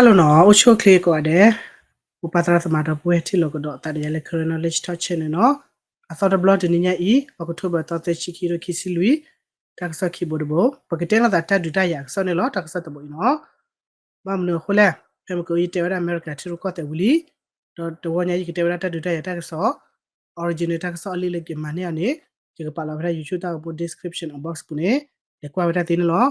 Hello နီၤ, အိၣ်ဆူၣ်အိၣ်ချ့ကိးဂၤဒဲး, ပပၢ်သရၣ်သမါဒီပုၢ်ဝဲၢ်ထံၣ်လိာ်ကဒီးသးဒီးယၤလၢ Karen Knowledge Talk Channel နီၤ. အသီတဘျီတနံၤညါအံၤ October သီသၢဆံခံ ခံဆံလွံၢ်, တၢ်ကစီၣ်ခံဘိတဘိ, ပကတဲလိာ်သးတၢ်ဒုးတၢ်ယၤကစီၣ်န့ၣ်လီၤ. တၢ်ကစီၣ်တဘိအံၤနီၤ, ဘၣ်မနုၤအဃိလဲၣ်, ဖဲမုၢ်ကယတဲဝဲဒၣ်အမဲရကၤထံရူၢ်ကီၢ်သဲးဝံၤလံ, ဒီးတဝီညါယကတဲဝဲဒၣ်တၢ်ဒုးတၢ်ယၤ တၢ်ကစီၣ် original တၢ်ကစီၣ်အလံာ်လၢကမၤန့ၢ်အီၤန့ၣ်, ယကပာ်လီၤဝဲဒၣ် YouTube တၢ်ဂီၤမူ description box ပူၤန့ၣ်, လဲၤကွၢ်ဝဲဒၣ်သ့န့ၣ်လီၤ.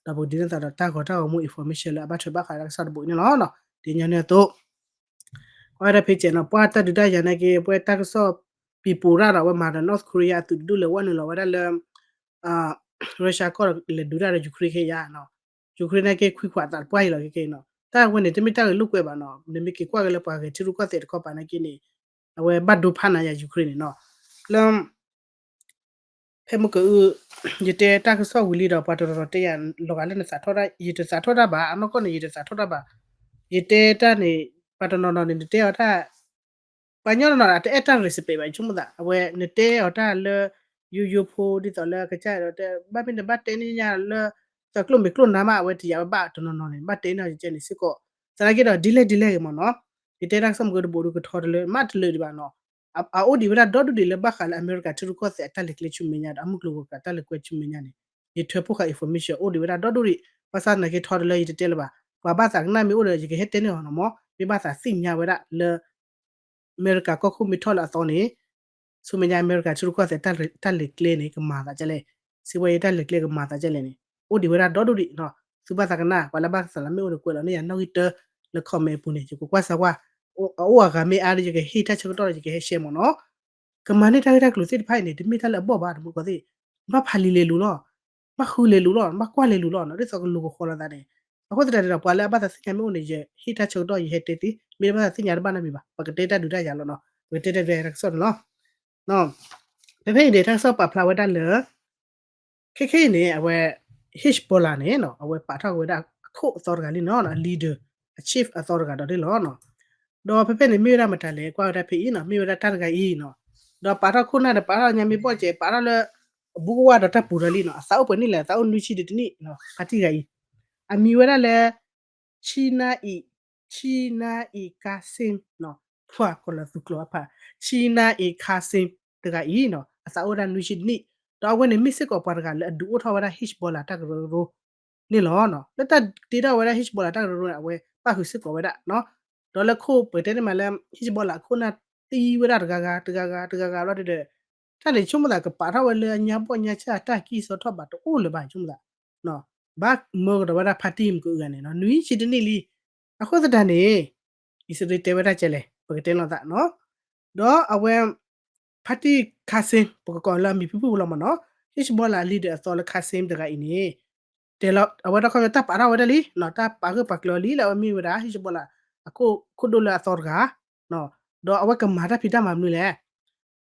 ဒီးပကဒုးနဲၣ်သးဒီးတၢ်ဂီၤတၢ်ဂီၤမူ information လၢအဘၣ်ထွဲဘၣ်ဃးတၢ်ကစီၣ်တဘိအံၤန့ၣ်လီၤ. ဒ်ညီနုၢ်အသိး, ကွၢ်ဝဲဒၣ်ဖဲကဲနီၤ, ပှၤတၢ်ဒုးတၢ်ယၤနာ်က့ ပှၤတၢ်ကစီၣ်ပံၤပိာ်ရၣ်ဒီး အဝဲမၤဒီး North Korea အသုးတဒူၣ်လဲၤဝဲနုာ်လီၤဝဲဒၣ်လၢ Russia ကီၢ်လဲၤဒုးတၢ်ဒီး Ukraine ခဲအံၤနီၤ. Ukraine နာ်က့ခွံခွးသးတပှၢ်အံၤလီၤခဲခဲအံၤနီၤ. တၢ်ဝဲန့ၣ် တမ့ၢ်တၢ်ဂ့ၢ်လိာ်ကွဲဘၣ်နီၤ, နမ့ၢ်က့ၤကွၢ်က့ၤလၢပှၤဂဲၤထံရူၢ်ကီၢ်သဲးတခီပၤနာ်က့န့ၣ်, အဝဲဘၣ်ဒိဖးနးယၤ Ukraine န့ၣ်နီၤ. လၢ ဖဲမုၢ်ကအု ယတဲတၢ်ကစီၣ်ဝံၤလံဒီး ပှၤတနီၤနီၤတဲယၤ လီၤဂာ်လၢနသးထီၣ်တၢ်, ယတသးထီၣ်တၢ်ဘၣ်, အနီၢ်ကီၢ်န့ၣ် ယတသးထီၣ်တၢ်ဘၣ်. ယတဲတၢ်န့ၣ် ပှၤတနီၤနီၤန့ၣ် နတဲအီၤတၢ်, ပှၤညီတနီၤနီၤ တအဲၣ်တၢ် respect ဘၣ် ဆိကမိၣ်သး, အဝဲနတဲအီၤတၢ်လၢ ယိယိဖိဒ်သိးလၢကစၢ်ဒီး ဘၣ်မ့ၢ်နဘၣ်တဲန့ၢ်ညါလၢ သးကျိၣ်မဲာ်ကျိၣ်နါမး အဝဲတယာ်ဝဲဘၣ်တနီၤနီၤန့ၣ် ဘၣ်တဲန့ၢ်အီၤကဲန့ၣ်စ့ၢ်ကီး, သနာ်က့ဒီး ဒ်လဲၣ်ဒ်လဲၣ်ဂ့ၤမ့ၢ်နီၤ. ယတဲတၢ်ကစီၣ်မုၢ်ကဒဘိးဒုးကထီတလၢ မးတလၢာ်ဒံးဘၣ်နီၤ. အအိၣ်ဒံးဝဲဒၣ်ဒီဒူၣ်ဒံးလၢဘၣ်ဃးလၢအမဲရကၤထံရူၢ်ကီၢ်သဲးအတၢ်လဲၤကျဲဆူမဲာ်ညါဒီး အမုၢ်ကျိၤဝဲၤကွာ်တၢ်လဲၤကျဲဆူမဲာ်ညါန့ၣ်, ယထွဲဖှိၣ်ဃာ် information အိၣ်ဒံးဝဲဒၣ်ဒီဒူၣ်ဒံး, ဘၣ်ဆၣ်သနာ်က့ထီတလၢယတတဲလၢၤဘၣ်. ပှၤဘၣ်သးကနၣ်မ့ၢ်အိၣ်ဒီး ယကဟဲတဲန့ၢ်အီၤနီၤမ့ၢ်, မ့ၢ်ဘၣ်သးသ့ၣ်ညါဝဲဒၣ်လၢ အမဲရကၤကီၢ်ခိၣ်မ့ၢ်ထီၣ်လၢအသီန့ၣ်, ဆူမဲာ်ညါအမဲရကၤထံရူၢ်ကီၢ်သဲးတၢ်လဲၤကျဲန့ၣ် ကမၤသးဒ်လဲၣ်, စံးဝဲယတၢ်လဲၤကျဲကမၤသးဒ်လဲၣ်န့ၣ် အိၣ်ဒံးဝဲဒၣ်ဒီဒူၣ်ဒံးနီၤ. သုဘၣ်သးကနၣ် ပှၤလၢဘၣ်သးလၢမ့ၢ်အိၣ်ဒီးကွဲးလီၤန့ၢ်ယၤနီၣ်ဂံၢ်တၢ လၢ comment ပူၤန့ၣ် ယကကွၢ်စၢၤကွၢ်, အအိၣ်အဂၤမ့ၢ်အါဒီး ယကဟ့ၣ်တၢ်ဆၢကတီၢ်ဒီး ယကဟဲရှဲမ့ၢ်နီၤ. ကမၤန့ၢ်တၢ်ဂ့ၢ်တၢ်ကျိၤသ့ၣ်တဖၣ်အံၤန့ၣ် တမ့ၢ်တၢ်လၢအဘီၣ်ဘၣ် တမူတကိးသ့ၣ်, ဘၣ်ဖးလံာ်လဲၤလူၤလီၤ, ဘၣ်ဃုလဲၤလူၤလီၤ, ဘၣ်ကွၢ်လဲၤလူၤလီၤနီၤ, ဒ်သိးကလူၤကဃီလိာ်သးန့ၣ်. အဃိသတးန့ၣ်ဒီး ပှၤလၢအဘၣ်သးသ့ၣ်ညါမ့ၢ်အိၣ်န့ၣ် ယဟ့ၣ်တၢ်ဆၢကတီၢ် ယဟဲတဲသ့, မ့ၢ်တဘၣ်သးသ့ၣ်ညါတဘၣ်နီတမံၤဘၣ်, ပကတဲတၢ်ဒုးတၢ်ယၤလီၤနီၤ, ပကတဲတၢ်ဒုးတၢ်ယၤတၢ်ကစီၣ်န့ၣ်လီၤ. ဖဲဖဲအံၤန့ၣ် တၢ်ကစီၣ်ပာ်ဖျါဝဲဒၣ်လၢ ခဲခဲအံၤန့ၣ် အဝဲ Hezbollah န့ၣ်နီၤ အဝဲပာ်ထီၣ်က့ၤဝဲဒၣ်အခိၣ်အသီတဂၤလံနီၤ, အ leader, အ chief အသီတဂၤဒီးန့ၣ်လီၤ. ဒီးဖဲဖဲန့ၣ်မ့ၢ်ဝဲဒၣ်မတၤလဲၣ် ကွၢ်ဝဲဒၣ်ဖဲအံၤနီၤ, မ့ၢ်ဝဲဒၣ်တၢ်တဂၤအံၤနီၤ. ဒီးပာ်ထီၣ်ခိၣ်နၢ်ဒီး ပာ်ထီၣ်ညါမ့ၢ်ဘီၣ်စဲး ပာ်ထီၣ်လၢ အဘူးကဝၢ်ဒီးတၢ်ပူၤဒီးလံနီၤ, အသးအိၣ်ပှဲၤနံၣ်လဲၣ်, အသးအိၣ်နွံဆံဒံးတနံၣ်နီၤ, ဖါတံၢ်တဂၤအံၤ အမံၤဝဲဒၣ်လၢ ဆံနါအံၤ, ဆံနါအံၤ Qasem နီၤ, ပှၤကီးလၢသူကျိၤအဖး, ဆံနါအံၤ Qasem တဂၤအံၤနီၤ, အသးအိၣ်ဝဲဒၣ်နွံဆံတနံၣ်, ဒီးအဝဲန့ၣ်မ့ၢ်စ့ၢ်ကီးပှၤတဂၤလၢအဒုးအိၣ်ထီၣ်ဝဲဒၣ် Hezbollah တၢ်ကရၢကရိန့ၣ်လီၤ. လၢတၢ်တ့ထီၣ်ဝဲဒၣ် Hezbollah တၢ်ကရၢကရိန့ၣ် အဝဲပၣ်ဃုာ်စ့ၢ်ကီးဝဲဒၣ်နီၤ. ဒီးလၢခိၣ်ပတဲန့ၣ်မးလၢ Hezbollah အခိၣ်နၢ်သံဝဲဒၣ်တဂၤဂၤ တဂၤဂၤ တဂၤဂၤဘျီဒီး တၢ်န့ၣ်ဆိကမိၣ်သးကပာ်ထီၣ်ဝဲလၢအညါဘီၣ်ညါဆၣ် တၢ်ကံၢ်စီထီၣ်ဘၣ်တအိၣ်လၢၤဘၣ် ဆိကမိၣ်သး ဘၣ်မၢကဒီးဝဲဒၣ်ဖါတံၢ်မုၢ်ကအုဂၤန့ၣ်နီၤ, နွံဆံတနံၣ်လံ. အဃိသတးန့ၣ် အံၣ်စရ့လးတဲဝဲဒၣ်ကဲလဲၣ် ပကတဲလိာ်သးနီၤ. ဒီးအဝဲ ဖါတံၢ် Qasem ပကကိးလၢအမံၤဖုၣ်ဖုၣ်လီၤမ့ၢ်နီၤ, Hezbollah leader အသီလၢ Qasem တဂၤအံၤန့ၣ် တဲလီၤ အဝဲဒၣ်ခီဖျိတၢ်ပာ်ထီၣ်ဝဲဒၣ်လံနီၤ, တၢ်ပာ်ဂၢၢ်ပာ်ကျၢၤလံလၢအဝဲမ့ၢ်ဝဲဒၣ် Hezbollah အခိၣ်ဒိၣ်လၢအသီတဂၤ ဒီးအဝဲကမၤတၢ်ဖံးတၢ်မၤမနုၤလဲၣ်.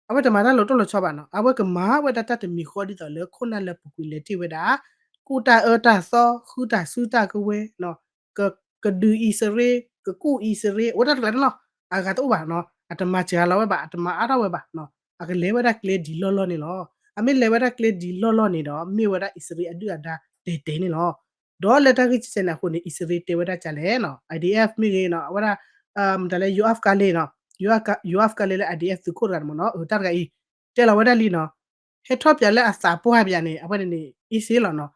အဝဲတမၤတၢ်လီၤတိၢ်လီၤဆီဘၣ်နီၤ, အဝဲကမၤဝဲဒၣ်တၢ်တမံၤဃီဒ်သိးလၢခိၣ်နၢ်လၢပူၤကွံာ်လဲၤတ့ၢ်ဝဲဒၣ်, ကူၣ်တၢ်အၢတၢ်သီ ဃုတၢ်စုတၢ်ကဝဲၤ, ကဒုးအံၣ်စရ့လး ကကူၣ်အံၣ်စရ့လး အဝဲတၢ်တကျါန့ၣ်လီၤ. အဂၤတအိၣ်ဘၣ်နီၤ, အတမၤစှၤလီၤဝဲဘၣ်, အတမၤအါထီၣ်ဝဲဘၣ်, အကလဲၤဝဲဒၣ်ကျဲဒ်လီၢ်လီၢ်န့ၣ်လီၤ. အမ့ၢ်လဲၤဝဲဒၣ်ကျဲဒ်လီၢ်လီၢ်န့ၣ်ဒီး မ့ၢ်ဝဲဒၣ်အံၣ်စရ့လးအဒုၣ်အဒါတဲာ်တဲာ်န့ၣ်လီၤ. ဒီးလၢတၢ်ဂ့ၢ်ကဲန့ၣ်အဃိန့ၣ် အံၣ်စရ့လးတဲဝဲဒၣ်ကလဲၣ်နီၤ, IDF မ့ၢ်ဂ့ၤနီၤ, အဝဲဒၣ် မတၤလဲၣ် Yoav Gallant နီၤ, Yoav Gallant လၢ IDF သုးခိၣ်တဂၤန့ၣ်မ့ၢ်နီၤ, အတၢ်တဂၤအံၤ တဲလီၤဝဲဒၣ်လံနီၤ, ဟဲထီၣ်ပၠးလၢအသးပှၢ်ပၠးန့ၣ် အဝဲန့ၣ်န့ၣ် easy လီၤနီၤ.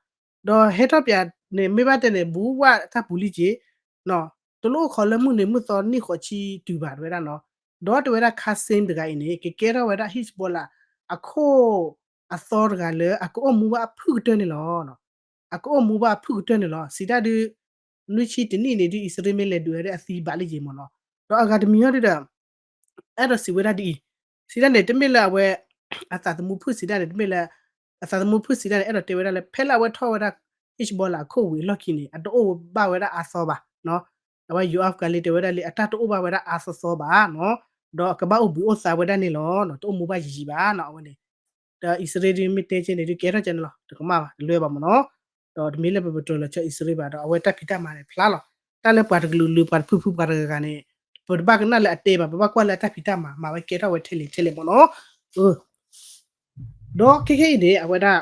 ဒီးဟဲထီၣ်ပၠးန့ၣ် မ့ၢ်ဘၣ်တဲန့ၣ် ဘူးဝၣ်တၢ်ပူၤလံက့ၤ တလိၣ်အိၣ်ခိးလၢမုၢ်နံၤမုၢ်သီနံၣ်ဃိးဆံတုၤဘၣ် တဲဝဲဒၣ်နီၤ. ဒီးတဲဝဲဒၣ် Qasem တဂၤအံၤန့ၣ် ကကဲထီၣ်ဝဲဒၣ် Hezbollah အခိၣ်အသီတဂၤလၢ အကအိၣ်မူဘၣ်အဖုၣ်ကတၢၢ်န့ၣ်လီၤ. အကအိၣ်မူဘၣ်အဖုၣ်ကတၢၢ်န့ၣ်လီၤ. စံးတၢ်ဒုး နွံဆံတနံၣ်န့ၣ်ဒုး အံၣ်စရ့လးမ့ၢ်လဲၤဒုးဝဲဒၣ်အသံဘၣ်လံက့ၤမ့ၢ်နီၤ. ဒီးအဂၤတမံၤဟီဒုဒီး အဲၣ်ဒိးစံးဝဲဒၣ်ဒ်အံၤ, စံးတၢ်န့ၣ် တမ့ၢ်လၢအဝဲ အသးသမူဖုၣ်စံးတၢ်န့ၣ် တမ့ၢ်လၢ အသးသမူဖုၣ်စံးတၢ်န့ၣ် အဲၣ်ဒိးတဲဝဲဒၣ်လၢ ဖဲလၢအဝဲထီၣ်ဝဲဒၣ် Hezbollah အခိၣ်ဝံၤအလီၢ်ခံန့ၣ် အတအိၣ်ဘၣ်ဝဲဒၣ်အါသီဘၣ်နီၤ. အဝဲ Yoav Gallant တဲဝဲဒၣ်လံ အတၢ်တအိၣ်ဘၣ်ဝဲဒၣ်အါသီသီဘၣ်နီၤ. ဒီးအကဘၣ်အိၣ်ဘှံးအိၣ်သါဝဲဒၣ်န့ၣ်လီၤနီၤ. တအိၣ်မူဘၣ်ယံာ်ယံာ်ဘၣ်နီၤ အဝဲန့ၣ် ဒီးအံၣ်စရ့လးဒုးမ့ၢ်တဲကဲန့ၣ်ဒုး ကဲထီၣ်ကဲန့ၣ်လီၤ. တကမၣ်ဘၣ် တလွဲဘၣ်မ့ၢ်နီၤ. ဒီးတမ့ၢ်လၢပပတြၢၤလီၤဆီအံၣ်စရ့လးဘၣ်ဒီး အဝဲတၢ်ဖံးတၢ်မၤန့ၣ်ဖျါလီၤ. တၢ်လၢပှၤတကလုာ်လုာ် ပှၤတဖုဖုပှၤတဂၤဂၤန့ၣ် ပတဘၣ်ကနၣ်လၢအတဲဘၣ်, ပဘၣ်ကွၢ်လၢအတၢ်ဖံးတၢ်မၤ မၤဝဲကဲထီၣ်ဝဲထဲလဲၣ်ထဲလဲၣ်မ့ၢ်နီၤ. ဒီးခဲခဲအံၤန့ၣ် အဝဲဒၣ်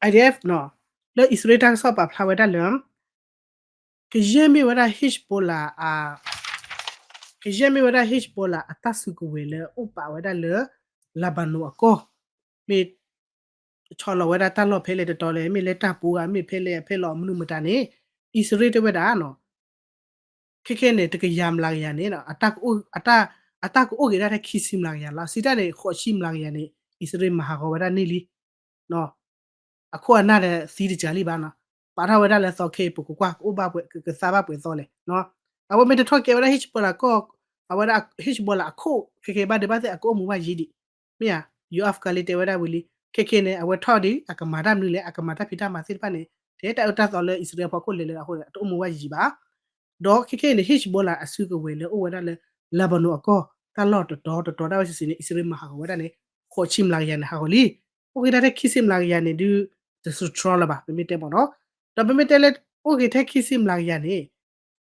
IDF နီၤ လၢအံၣ်စရ့လးတၢ်ကစီၣ်ပာ်ဖျါဝဲဒၣ်လၢ ကယဲၢ်မ့ၢ်ဝဲဒၣ် Hezbollah အ ကယဲၢ်မ့ၢ်ဝဲဒၣ် Hezbollah အတၢ်စုကဝဲၤလၢအိၣ်ပာ်ဝဲဒၣ်လၢ Lebanon အကီၢ်, မ့ၢ် ဆီလီၤဝဲဒၣ်တၢ်လီၢ်ဖဲလဲၣ်တတီၤလဲၣ်, မ့ၢ်လၢတၢ်ပူၤဧါ, မ့ၢ်ဖဲလဲၣ်ဖဲလဲၣ်မနုၤမတၤန့ၣ်, အံၣ်စရ့လးတဲဝဲဒၣ်နီၤ, ခဲခဲန့ၣ် တကယၤမျးကယၤန့ၣ် အတၢ်ကအိၣ်က့ၤဒၣ်ထဲခံဆံမျးကယၤလီၤ. စံးတၢ်န့ၣ် ဃိးဆံမျးကယၤန့ၣ် အံၣ်စရ့လးမၤဟးဂီၤဝဲဒၣ်န့ၢ်လံ အခိၣ်အနၢ်ဒီးသံတစှၤလံဘၣ်နီၤ, ပာ်ထီၣ်ဝဲဒၣ်လၢသီခ့ ပကကွၢ် ကအိၣ်ဘၣ်ပှဲၤ ကကသါဘၣ်ပှဲၤသီလဲၣ်နီၤ. အဝဲမ့ၢ်တထီၣ်ကဲဝဲဒၣ် Hezbollah ကီၢ်, အဝဲဒၣ် Hezbollah အခိၣ် ခဲခဲဘၣ်ဒဲးဘၣ်သ့ၣ် အကအိၣ်မူဘၣ်ယံၤဒံး, မ့ၢ်ဧါ, ယိၤအးဖ်ကၤလံတဲဝဲဒၣ်ဝံၤလံ, ခဲခဲန့ၣ် အဝဲထီၣ်ဒံး အကမၤတၢ်မနုၤလဲၣ်, အကမၤတၢ်ဖံးတၢ်မၤသ့ၣ်တဖၣ်န့ၣ် ထဲတၢ်အၢတၢ်သီလၢအံၣ်စရ့လးအဖီခိၣ်လဲၤလၢအဃိန့ၣ် အတအိၣ်မူဘၣ်ယံၤဘၣ် ဒီးခဲခဲအံၤန့ၣ် Hezbollah အစုကဝဲၤလၢအိၣ်ဝဲဒၣ်လၢ Lebanon အကီၢ် တၢ်လီၢ်တတီၤတတီၤဒၣ်ဝဲဆံးဆံးန့ၣ် အံၣ်စရ့လးမၤဟးဂီၤဝဲဒၣ်န့ၣ် ဃိးဆံမျးကယၤန့ၣ် ဟးဂီၤလံ. အိၣ်က့ၤဒၣ်ထဲခံဆံမျးကယၤန့ၣ် ဒုး တစထြီလၢၤဘၣ် ပမ့ၢ်တဲမ့ၢ်နီၤ. ဒီးပမ့ၢ်တဲလၢ အိၣ်က့ၤထဲခံဆံမျးကယၤန့ၣ်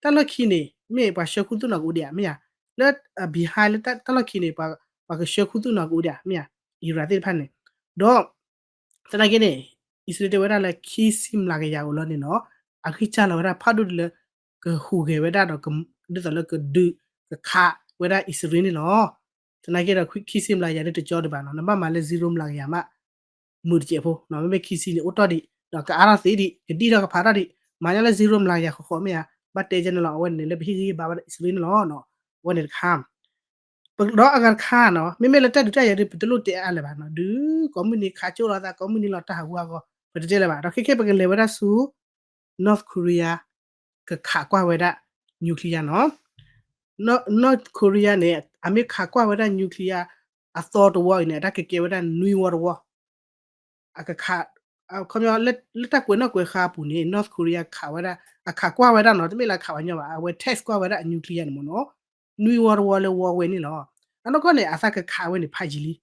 တၢ်လီၢ်ခံန့ၣ် မ့ၢ်ပှၤဆှၢခူသူၣ်နီၤကအိၣ်ဒံးဧါ မ့ၢ်ဧါ, လၢ behind လၢတၢ်လီၢ်ခံန့ၣ် ပှၤကဆှၢခူသူၣ်နီၤကအိၣ်ဒံးဧါ မ့ၢ်ဧါ, Iran သ့ၣ်တဖၣ်န့ၣ်, ဒီး သနာ်က့န့ၣ် အံၣ်စရ့လးတဲဝဲဒၣ်လၢခံဆံမျးကယၤအိၣ်လီၤန့ၣ်နီၤ, အဂံၢ်စၢ်လီၤဝဲဒၣ်ဖးဒိၣ်ဒ်လၢ ကဟူးဂဲၤဝဲဒၣ်ဒီး ဒ်သိးလၢကဒုး ကခးဝဲဒၣ်အံၣ်စရ့လးန့ၣ်လီၤ. သနာ်က့ဒီး ခံဆံမျးကယၤဒ်တကၠီဒံးဘၣ်နီၤ, နဘၣ်မၤလၢ zero မျးကယၤမး မုာ်တစဲးဖိ, မ့မ့ၢ်ခံဆံန့ၣ် အိၣ်တီၢ်ဒံး ဒီးကအါထီၣ်သ့ဒံး ကဒံၣ်ထီၣ်ကဖးထီၣ်ဒံး, မၤညါလၢ zero မျးကယၤဃီဃီမ့ၢ်ဧါ, ဘၣ်တဲကဲန့ၣ်လီၤ, အဝဲန့ၣ်လၢပဟ့ၣ်ဂံၢ်ဟ့ၣ်ဘါဝဲဒၣ်အံၣ်စရ့လးန့ၣ်လီၤ. အဝဲန့ၣ်တခါ ဒီးအဂၤတခါနီၤ, မ့မ့ၢ်လၢတၢ်ဒုးတၢ်ယၤဒ် ပတလိၣ်တဲအါလၢၤဘၣ်နီၤ, ဒုး ကိးမုၢ်နံၤခးကၠိလိာ်သး ကိးမုၢ်နံၤလီၤတၢ်ဟးဂူာ်ဟးဂီၤ ပတတဲလၢၤဘၣ်. ဒီးခဲခဲပကလဲၤဝဲဒၣ်ဆူ North Korea ကခးကွၢ်ဝဲဒၣ် nuclear နီၤ. North Korea န့ၣ် အမ့ၢ်ခးကွၢ်ဝဲဒၣ် nuclear အသီတဝီအံၤန့ၣ် အတၢ်ကကဲဝဲဒၣ်နွံဝီတဝီ အခ ခီပညီ လၢတၢ်ကွဲးနီၣ်ကွဲးဃါအပူၤန့ၣ် North Korea ခးဝဲဒၣ် အခးကွၢ်ဝဲဒၣ်နီၤ, တမ့ၢ်လၢအခးဝဲညီဘၣ်, အဝဲ test ကွၢ်ဝဲဒၣ်အ nuclear န့ၣ်မ့ၢ်နီၤ, နွံဝီတဝီလၢဝီဝဲန့ၣ်လီၤ. အနီၢ်ကီၢ်န့ၣ် အသးကခးဝဲန့ၣ်ဖးယံာ်လံ,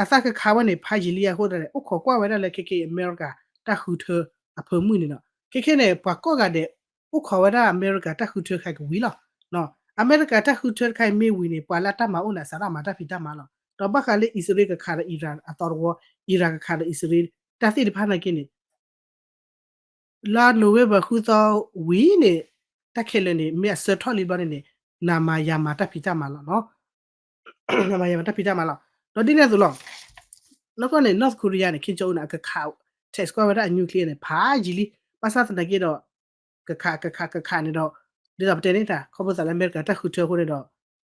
အသးကခးဝဲန့ၣ်ဖးယံာ်လံအဃိသတးန့ၣ် အိၣ်ခိးကွၢ်ဝဲဒၣ်လၢခဲခဲအံၤ အမဲရကၤတၢ်ဃုထၢအဖၢမုၢ်န့ၣ်ဒီး ခဲခဲန့ၣ် ပှၤကိးဂၤဒဲး အိၣ်ခိးဝဲဒၣ်အမဲရကၤတၢ်ဃုထၢတခါအံၤကဝံၤလီၤ. အမဲရကၤတၢ်ဃုထၢတခါအံၤမ့ၢ်ဝံၤန့ၣ် ပှၤလၢအတၢ်မၤအိၣ်န့ၣ် အစးထီၣ်မၤတၢ်ဖံးတၢ်မၤလီၤ. ဒီးဘၣ်ဃးလၢအံၣ်စရ့လးကခးဒီး Iran အသီတဝီ, Iran ကခးဒီးအံၣ်စရ့လး တၢ်သ့ၣ်တဖၣ်နာ်က့န့ၣ် လါ November ဃုသီဝံၤန့ၣ် တၢ်ခဲလၢာ်န့ၣ် မ့ၢ်အဆၢထီၣ်လံဘျီန့ၣ်န့ၣ် နမၤယၤမၤတၢ်ဖံးတၢ်မၤလီၤနီၤ. နမၤယၤမၤတၢ်ဖံးတၢ်မၤလီၤ. ဒီးဒ်န့ၣ်အသိးလီၤ. နီၢ်ကီၢ်န့ၣ် North Korea န့ၣ် ခ့ကၠိအူန့ၣ် အကခး test ကွၢ်ဝဲဒၣ်အ nuclear န့ၣ် ဖးယံာ်လံ. ဘၣ်ဆၣ်သနာ်က့ဒီး ကခးကခးကခးန့ၣ်ဒီး ဒ်သိးပတဲန့ၣ်တၢ် ခီဖျိသးလၢအမဲရကၤတၢ်ဃုထၢအဃိန့ၣ်ဒီး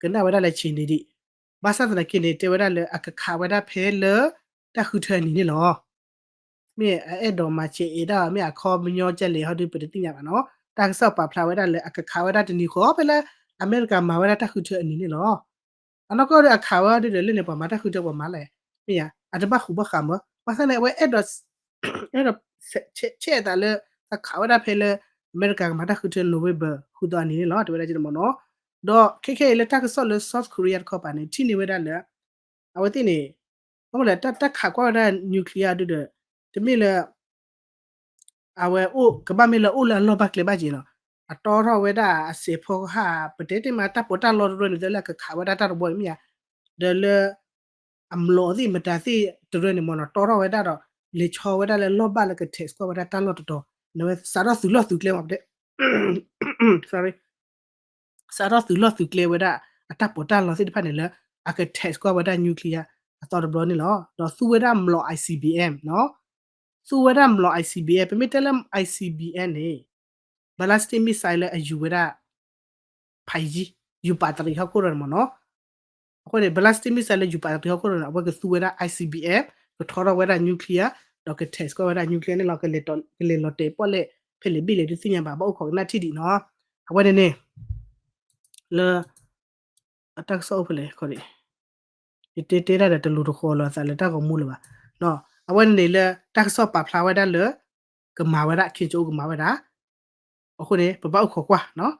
ကနၣ်ဝဲဒၣ်လၢဆံးန့ၣ်ဒံး. ဘၣ်ဆၣ်သနာ်က့န့ၣ် တဲဝဲဒၣ်လၢအကခးဝဲဒၣ်ဖဲလၢ တၢ်ဃုထၢအနံၤန့ၣ်လီၤ. မ့ၢ်အအဲၣ်ဒိးမၤစဲးအဲၣ်ဒၣ် မ့ၢ်အခီပညီကဲလဲၣ်ဟီဒုး ပတသ့ၣ်ညါဘၣ်နီၤ. တၢ်ကစီၣ်ပာ်ဖျါဝဲဒၣ်လၢအကခးဝဲဒၣ်တနံၤဃီဖဲလၢ အမဲရကၤမၤဝဲဒၣ်တၢ်ဃုထၢအနံၤန့ၣ်လီၤ. အနီၢ်ကီၢ်ဒီးအခးဝဲဒၣ်ဒီးလၢန့ၣ် ပှၤမၤတၢ်ဃုထၢပှၤမၤလဲၣ်, မ့ၢ်ဧါ, အတဘၣ်ဃူဘၣ်ဃးမး. ဘၣ်ဆၣ်န့ၣ် အဝဲအဲၣ်ဒိး အဲၣ်ဒိး ဆဲးအသးလၢ သးခးဝဲဒၣ်ဖဲလၢ အမဲရကၤကမၤတၢ်ဃုထၢ November ဃုသီအနံၤန့ၣ်လီၤ တဲဝဲဒၣ်က့မ့ၢ်နီၤ. ဒီးခဲခဲအံၤလၢတၢ်ကစီၣ်လၢ South Korea တခီပၤန့ၣ် ထံၣ်န့ၢ်ဝဲဒၣ်လၢ အဝဲသ့ၣ်န့ၣ် ဘၣ်မနုၤလဲၣ် တၢ်ခးကွၢ်ဝဲဒၣ် nuclear ဒုးဒီး တမ့ၢ်လၢ အဝဲအိၣ် ကဘၣ်မ့ၢ်လၢအိၣ်လၢအလီၢ်ဘၣ်ကျဲဘၣ်က့ၤနီၤ, အတီထီၣ်ဝဲဒၣ်အစဲးဖီကဟၣ် ပတဲတ့ၢ်မးတၢ်ပီးတၢ်လီတရၢန့ၣ် လၢအကခးဝဲဒၣ်တၢ်တဘီအံၤမ့ၢ်ဧါ, ဒီးလၢ အမျိာ်သ့ၣ်မတၤသ့ၣ်တရၢန့ၣ်မ့ၢ်နီၤ တီထီၣ်ဝဲဒၣ်ဒီး လဲၤဆီဝဲဒၣ်လၢလီၢ်ဘၣ်လၢက test ကွၢ်ဝဲဒၣ်တၢ်လီၢ်တတီၤ, နဝဲစးထီၣ်သုးလီၢ်သုးကျဲမ့ၢ်ပတဲ sorry စးထီၣ်သုးလီၢ်သုးကျဲဝဲဒၣ် အတၢ်ပီးတၢ်လီသ့ၣ်တဖၣ်န့ၣ်လၢ အက test ကွၢ်ဝဲဒၣ် nuclear အသီတဘျီန့ၣ်လီၤ. ဒီးသူဝဲဒၣ်မျိာ် I C B M နီၤ, သူဝဲဒၣ်မျိာ် I C B M ပမ့ၢ်တဲလၢ I C B M န့ၣ် ballistic missile လၢအယူၤဝဲဒၣ် ဖးယံၤ ယူၤပာ်တရံးဟီၣ်ခိၣ်ဒီးန့ၣ်မ့ၢ်နီၤ. အဃိန့ၣ် ballistic missile လၢယူၤပာ်တရံးဟီၣ်ခိၣ်ဒီးန့ၣ် အဝဲကသူဝဲဒၣ် I C B M ကထီထီၣ်ဝဲဒၣ် nuclear ဒီးက test ကွၢ်ဝဲဒၣ် nuclear န့ၣ်လီၤ. ကလဲၤလီၤတဲာ်ပီၣ်လဲၣ် ဖဲလဲၣ်ဘ့ၣ်လဲၣ်ဒုးသ့ၣ်ညါဘၣ် ဘၣ်အိၣ်ခိးကနၣ်ထံၣ်ဒံးနီၤ. အဝဲန့ၣ်န့ၣ် လၢ အတၢ်ကစီၣ်အိၣ်ဖဲလဲၣ်ခီဒံး ယတဲတဲဒၣ်ဒီးတလူၤတဃီၤလီၤအသးလၢတၢ်ဂီၤမူလၢၤဘၣ်. အဝဲန့ၣ်န့ၣ်လၢတၢ်ကစီၣ်ပာ်ဖျါဝဲဒၣ်လၢ ကမၤဝဲဒၣ် ခ့ကၠိကမၤဝဲဒၣ် အဃိန့ၣ် ပဘၣ်အိၣ်ခိးကွၢ်နီၤ.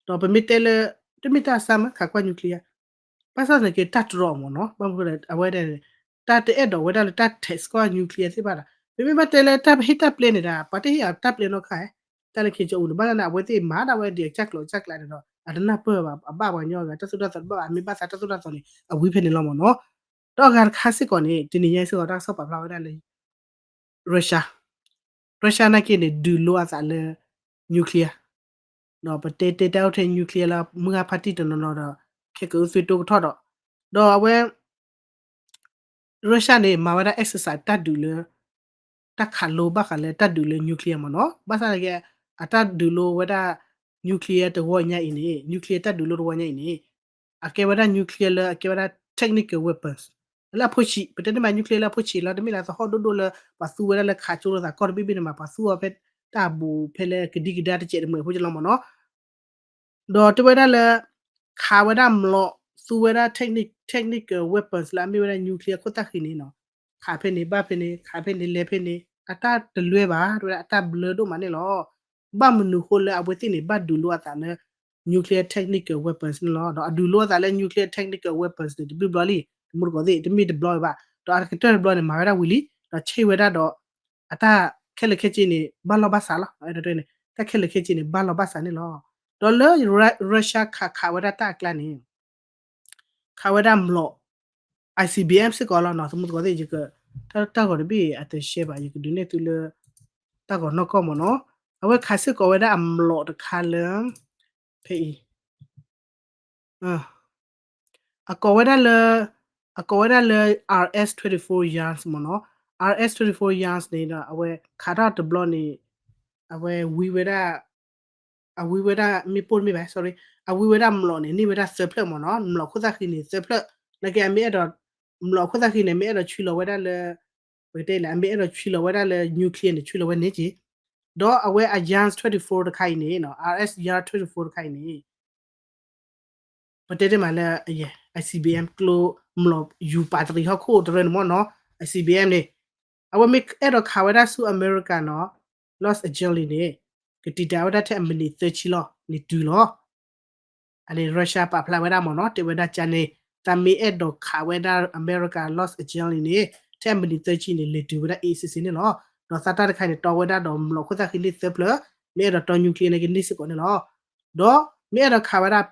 ဒီးပမ့ၢ်တဲလၢ တမ့ၢ်တၢ်ဆါမး ခးကွၢ် nuclear ဘၣ်ဆၣ်သနာ်က့တၢ်တြီအီၤမ့ၢ်နီၤ. ဘၣ်မနုၤအဝဲဒၣ်န့ၣ် တၢ်တအဲၣ်ဒိးဝဲဒၣ်လၢတၢ် test ကွၢ် nuclear သ့ၣ်တဖၣ်ဒီး ပမ့ၢ်ဘၣ်တဲလၢတၢ်ဟ့ၣ်တၢ်ပျဲန့ၣ်ဒီး ပှၤတဟ့ၣ်အီၤတၢ်ပျဲနီတခါ တၢ်လၢခ့ကၠိအူန့ၣ် ဘၣ်ဆၣ်န့ၣ် အဝဲသ့ၣ်မၤဒၣ်ဝဲဒ်အကစၢ်ကျိၤကစၢ်ကျဲန့ၣ်ဒီး အတနၢ်ပၢၢ်ဘၣ် အဘၣ်ပှၤကညီဂၤတၢ်သိၣ်တၢ်သီတဘၣ်ဘၣ် အမ့ၢ်ဘၣ်သးတၢ်သိၣ်တၢ်သီန့ၣ် အဝံၤဖဲန့ၣ်လီၤမ့ၢ်နီၤ. ဒီးအဂၤတခါစ့ၢ်ကီးန့ၣ် တနံၤညါစ့ၢ်ကီးတၢ်ကစီၣ်ပာ်ဖျါဝဲဒၣ်လၢ Russia Russia နာ်က့န့ၣ် ဒုးလိအသးလၢ nuclear ဒီးပတဲတဲတၢ်အိၣ်ထဲ nuclear လၢမုၢ်ဂၤဖါတံၢ်တနီၤနီၤဒီး ခဲကအုသွံတိကထီၣ်ဒီး ဒီးအဝဲ Russia န့ၣ် မၤဝဲဒၣ် exercise တၢ်ဒုးလၢ တၢ်ခးလိဘၣ်ဃးလၢတၢ်ဒုးလၢ nuclear မ့ၢ်နီၤ. ဘၣ်ဆၣ်န့ၣ်က့ အတၢ်ဒုးလိဝဲဒၣ် nuclear တဝီညါအံၤန့ၣ် nuclear တၢ်ဒုးလိတဝီညါအံၤန့ၣ် အကဲဝဲဒၣ် nuclear လၢအကဲဝဲဒၣ် technical weapons လၢအဖိဆံး ပတဲန့ၣ်မး nuclear လၢအဖိဆံးလီၤ. တမ့ၢ်လၢသဟီၣ်ဒိၣ်ဒိၣ်လၢ ပှၤသူဝဲဒၣ်လၢခးကၠိလိာ်သးကီၢ်တဘ့ၣ်ဘ့ၣ်န့ၣ်မး ပှၤသူအီၤဖဲတၢ်အဘူးဖဲလၢကဒံကဒါတစဲးတမှဲးဖိကလီမ့ၢ်နီၤ. ဒီးတဲဝဲဒၣ်လၢ ခးဝဲဒၣ်မျိာ် သူဝဲဒၣ် technic- technical weapons လၢအမ့ၢ်ဝဲဒၣ် nuclear ခိၣ်သၣ်ဃံန့ၣ်နီၤ, ခးဖဲန့ၣ်ဘၣ်ဖဲန့ၣ် ခးဖဲန့ၣ် လဲၤဖဲန့ၣ် အတၢ်တလွဲဘၣ် တဲဝဲဒၣ် အတၢ်ဘျၢဒိၣ်မးန့ၣ်လီၤ. ဘၣ်မနုၤဃိလၢအဝဲသ့ၣ်န့ၣ် ဘၣ်ဒုးလိအသးလၢ nuclear technical weapons န့ၣ်လီၤ. ဒီးအဒုးလိအသးလၢ nuclear technical weapons န့ၣ် တဘျီဘျီလံ တမူတကိးသ့ၣ် တမ့ၢ်တဘျီဘၣ်. ဒီးအကတၢၢ်တဘျီန့ၣ် မၤဝဲဒၣ်ဝံၤလံ ဒီးဆ့ၣ်ဝဲဒၣ်ဒီး အတၢ်ခဲလၢာ်ခဲဆ့န့ၣ် ဘၣ်လီၢ်ဘၣ်စးလီၤ. အဲၣ်ဒိးတဲန့ၣ် တၢ်ခဲလၢာ်ခဲဆ့န့ၣ် ဘၣ်လီၢ်ဘၣ်စးန့ၣ်လီၤ. ဒီးလၢ Ru- Russia ခးခးဝဲဒၣ်တၢ်အကျါန့ၣ် ခးဝဲဒၣ်မျိာ် I C B M စ့ၢ်ကီးလီၤနီၤ. သမူသကိးသ့ၣ် ယက တၢ် တၢ်ဂီၤတဘ့ၣ် အတရှဲဘၣ် ယကဒုးနဲၣ်သုလၢ တၢ်ဂီၤနီၢ်ကီၢ်မ့ၢ်နီၤ. အဝဲခးစ့ၢ်ကီးဝဲဒၣ်အမျိာ်တခါလၢ ဖဲအံၤ အကိးဝဲဒၣ်လၢ အကိးဝဲဒၣ်လၢ R S twenty-four Yans မ့ၢ်နီၤ. R S twenty-four Yans န့ၣ်ဒီး အဝဲခးထီၣ်တဘျီန့ၣ် အဝဲဝံဝဲဒၣ် အဝံဝဲဒၣ် မ့ၣ်ပိၢ်တမ့ၢ်ဘၣ် sorry အဝံဝဲဒၣ်မျိာ်န့ၣ် န့ၢ်ဝဲဒၣ်သၢဖျၢၣ်မ့ၢ်နီၤ. မျိာ်ခိၣ်သၣ်ဃံန့ၣ် သၢဖျၢၣ် နာ်က့အမ့ၢ်အဲၣ်ဒိး မျိာ်ခိၣ်သၣ်ဃံန့ၣ် မ့ၢ်အဲၣ်ဒိးဆှံလီၤဝဲဒၣ်လၢ ပကတဲလၢ အမ့ၢ်အဲၣ်ဒိးဆှံလီၤဝဲဒၣ်လၢ nuclear န့ၣ် ဆှံလီၤဝဲန့ၣ်က့ၤ ဒီးအဝဲအ Yans twenty-four တခါအံၤန့ၣ် R S Yar twenty-four တခါအံၤန့ၣ် ပတဲတ့ၢ်မးလၢ အယဲ I C B M ကျိ မျိာ်ယူၤပာ်တရံးဟီၣ်ခိၣ်တရၢန့ၣ်မ့ၢ်နီၤ. I C B M န့ၣ် အဝဲမ့ၢ်အဲၣ်ဒိးခးဝဲဒၣ်ဆူအမဲရကၤနီၤ Los Angeles န့ၣ် ကတံာ်တာ်ဝဲဒၣ်ထဲအမံးနံးသၢဆံလီၤ လဲၤတုၤလီၤ. အန့ၣ် Russia ပာ်ဖျါဝဲဒၣ်မ့ၢ်နီၤ တဲဝဲဒၣ်ကန့ၣ် သးမ့ၢ်အဲၣ်ဒိးခးဝဲဒၣ်အမဲရကၤ Los Angeles န့ၣ် ထဲအမံးနံးသၢဆံန့ၣ် လဲၤတုၤဝဲဒၣ်အ့ၣ်စ့စ့န့ၣ်လီၤ. ဒီးသးတၢ်တခါန့ၣ် တီဝဲဒၣ်ဒီးမျိာ်ခိၣ်သၣ်ဃံန့ၢ်သၢဖျၢၣ် မ့ၢ်အဲၣ်ဒိးတီ nuclear န့ၣ်ကန့ၢ်စ့ၢ်ကီးန့ၣ်လီၤ. ဒီးမ့ၢ်အဲၣ်ဒိးခးဝဲဒၣ်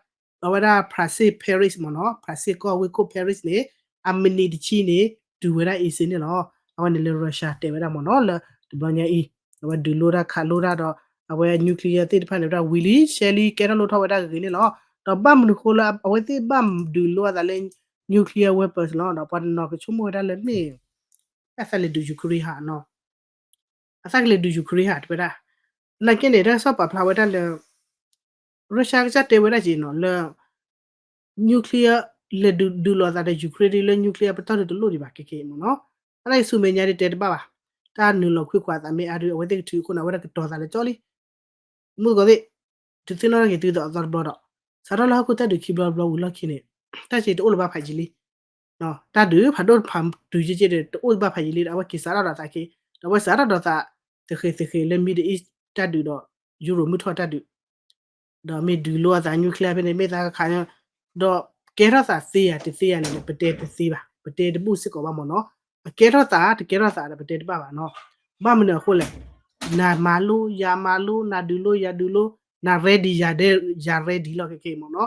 အဝဲဒၣ် France Paris မ့ၢ်နီၤ France ကီၢ်ဝ့ၢ်ခိၣ် Paris န့ၣ် အမံးနံးတဆံန့ၣ် တုၤဝဲဒၣ်အ့ၣ်စ့န့ၣ်လီၤ. အဝဲန့ၣ်လၢ Russia တဲဝဲဒၣ်မ့ၢ်နီၤ လၢတဘျီညါအံၤ အဝဲဒုးလိတၢ်ခးလိတၢ်ဒီး အဝဲ nuclear သ့ၣ်တဖၣ်န့ၣ်ဝဲဒၣ်ဝံၤလံ ရှဲလံ ကဲထီၣ်လိၣ်ထီၣ်ဝဲဒၣ်ဂ့ၤဂ့ၤန့ၣ်လီၤ. ဒီးဘၣ်မနုၤဃိလၢအဝဲသ့ၣ်ဘၣ်ဒုးလိအသးလၢ nuclear weapons လီၤ. ဒီးပှၤတနီၤကဆိကမိၣ်ဝဲဒၣ်လၢမ့ၢ် အသးလဲၤဒုး Ukraine ဟးနီၤ အသးကလဲၤဒုး Ukraine ဟးတဲဝဲဒၣ် နာ်က့န့ၣ် တၢ်ကစီၣ်ပာ်ဖျါဝဲဒၣ်လၢ Russia ကစၢ်တဲဝဲဒၣ်က့ၤနီၤလၢ nuclear လဲၤဒုးလိာ်သးဒီး Ukraine လၢ nuclear ပတီၢ်ဒုးတလိၣ်ဒံးဘၣ် ခဲခဲအံၤမ့ၢ်နီၤ. အန့ၣ်ဆူမဲာ်ညါဒ်တဲတဘၣ်ဘၣ်. တၢ်နုာ်လီၤခွံခွးသးမ့ၢ်အါဒုး အဝဲသ့ၣ်ကထုးအခိၣ်န့ၣ် အဝဲဒၣ်ကတီၤသးလၢကၠီလံ မူသကိးသ့ၣ် တသ့ၣ်နီၣ်ထီၣ်က့ၤသုသးအသီတဘျီဒီး စးထီၣ်လၢဟီၣ်ခိၣ်တၢ်ဒုးခံဘျီတဘျီဝံၤလီၢ်ခံန့ၣ် တၢ်စ့တအိၣ်လၢၤဘၣ်ဖးယံာ်လံ တၢ်ဒုးဖးဒိၣ်ဖးတုၤက့က့ဒီး တအိၣ်ဘၣ်ဖးယံာ်လံဒီး အဝဲက့ၤစးထီၣ်ဒီးသးက့ ဒီးအဝဲစးထီၣ်ဒီးသး သဃ့သဃ့လၢ Middle East တၢ်ဒုးဒီး Europe မုၢ်ထီၣ်တၢ်ဒုး ဒီးမ့ၢ်ဒုးလိအသး nuclear ဖဲန့ၣ် မ့ၢ်သးကခး ဒီးကဲထီၣ်သးသ့ဧါတသ့ဧါန့ၣ် ပတဲတသ့ဘၣ် ပတဲတဘူၣ်စ့ၢ်ကီးဘၣ်မ့ၢ်နီၤ အကဲထီၣ်သး တကဲထီၣ်သးဒီး ပတဲတဘၣ်ဘၣ်နီၤ ဘၣ်မနုၤအဃိလဲၣ် နမၤလိ ယၤမၤလိ နဒုးလိ ယၤဒုးလိ န ready ယၤ ယၤ ready လီၤ ခဲခဲအံၤမ့ၢ်နီၤ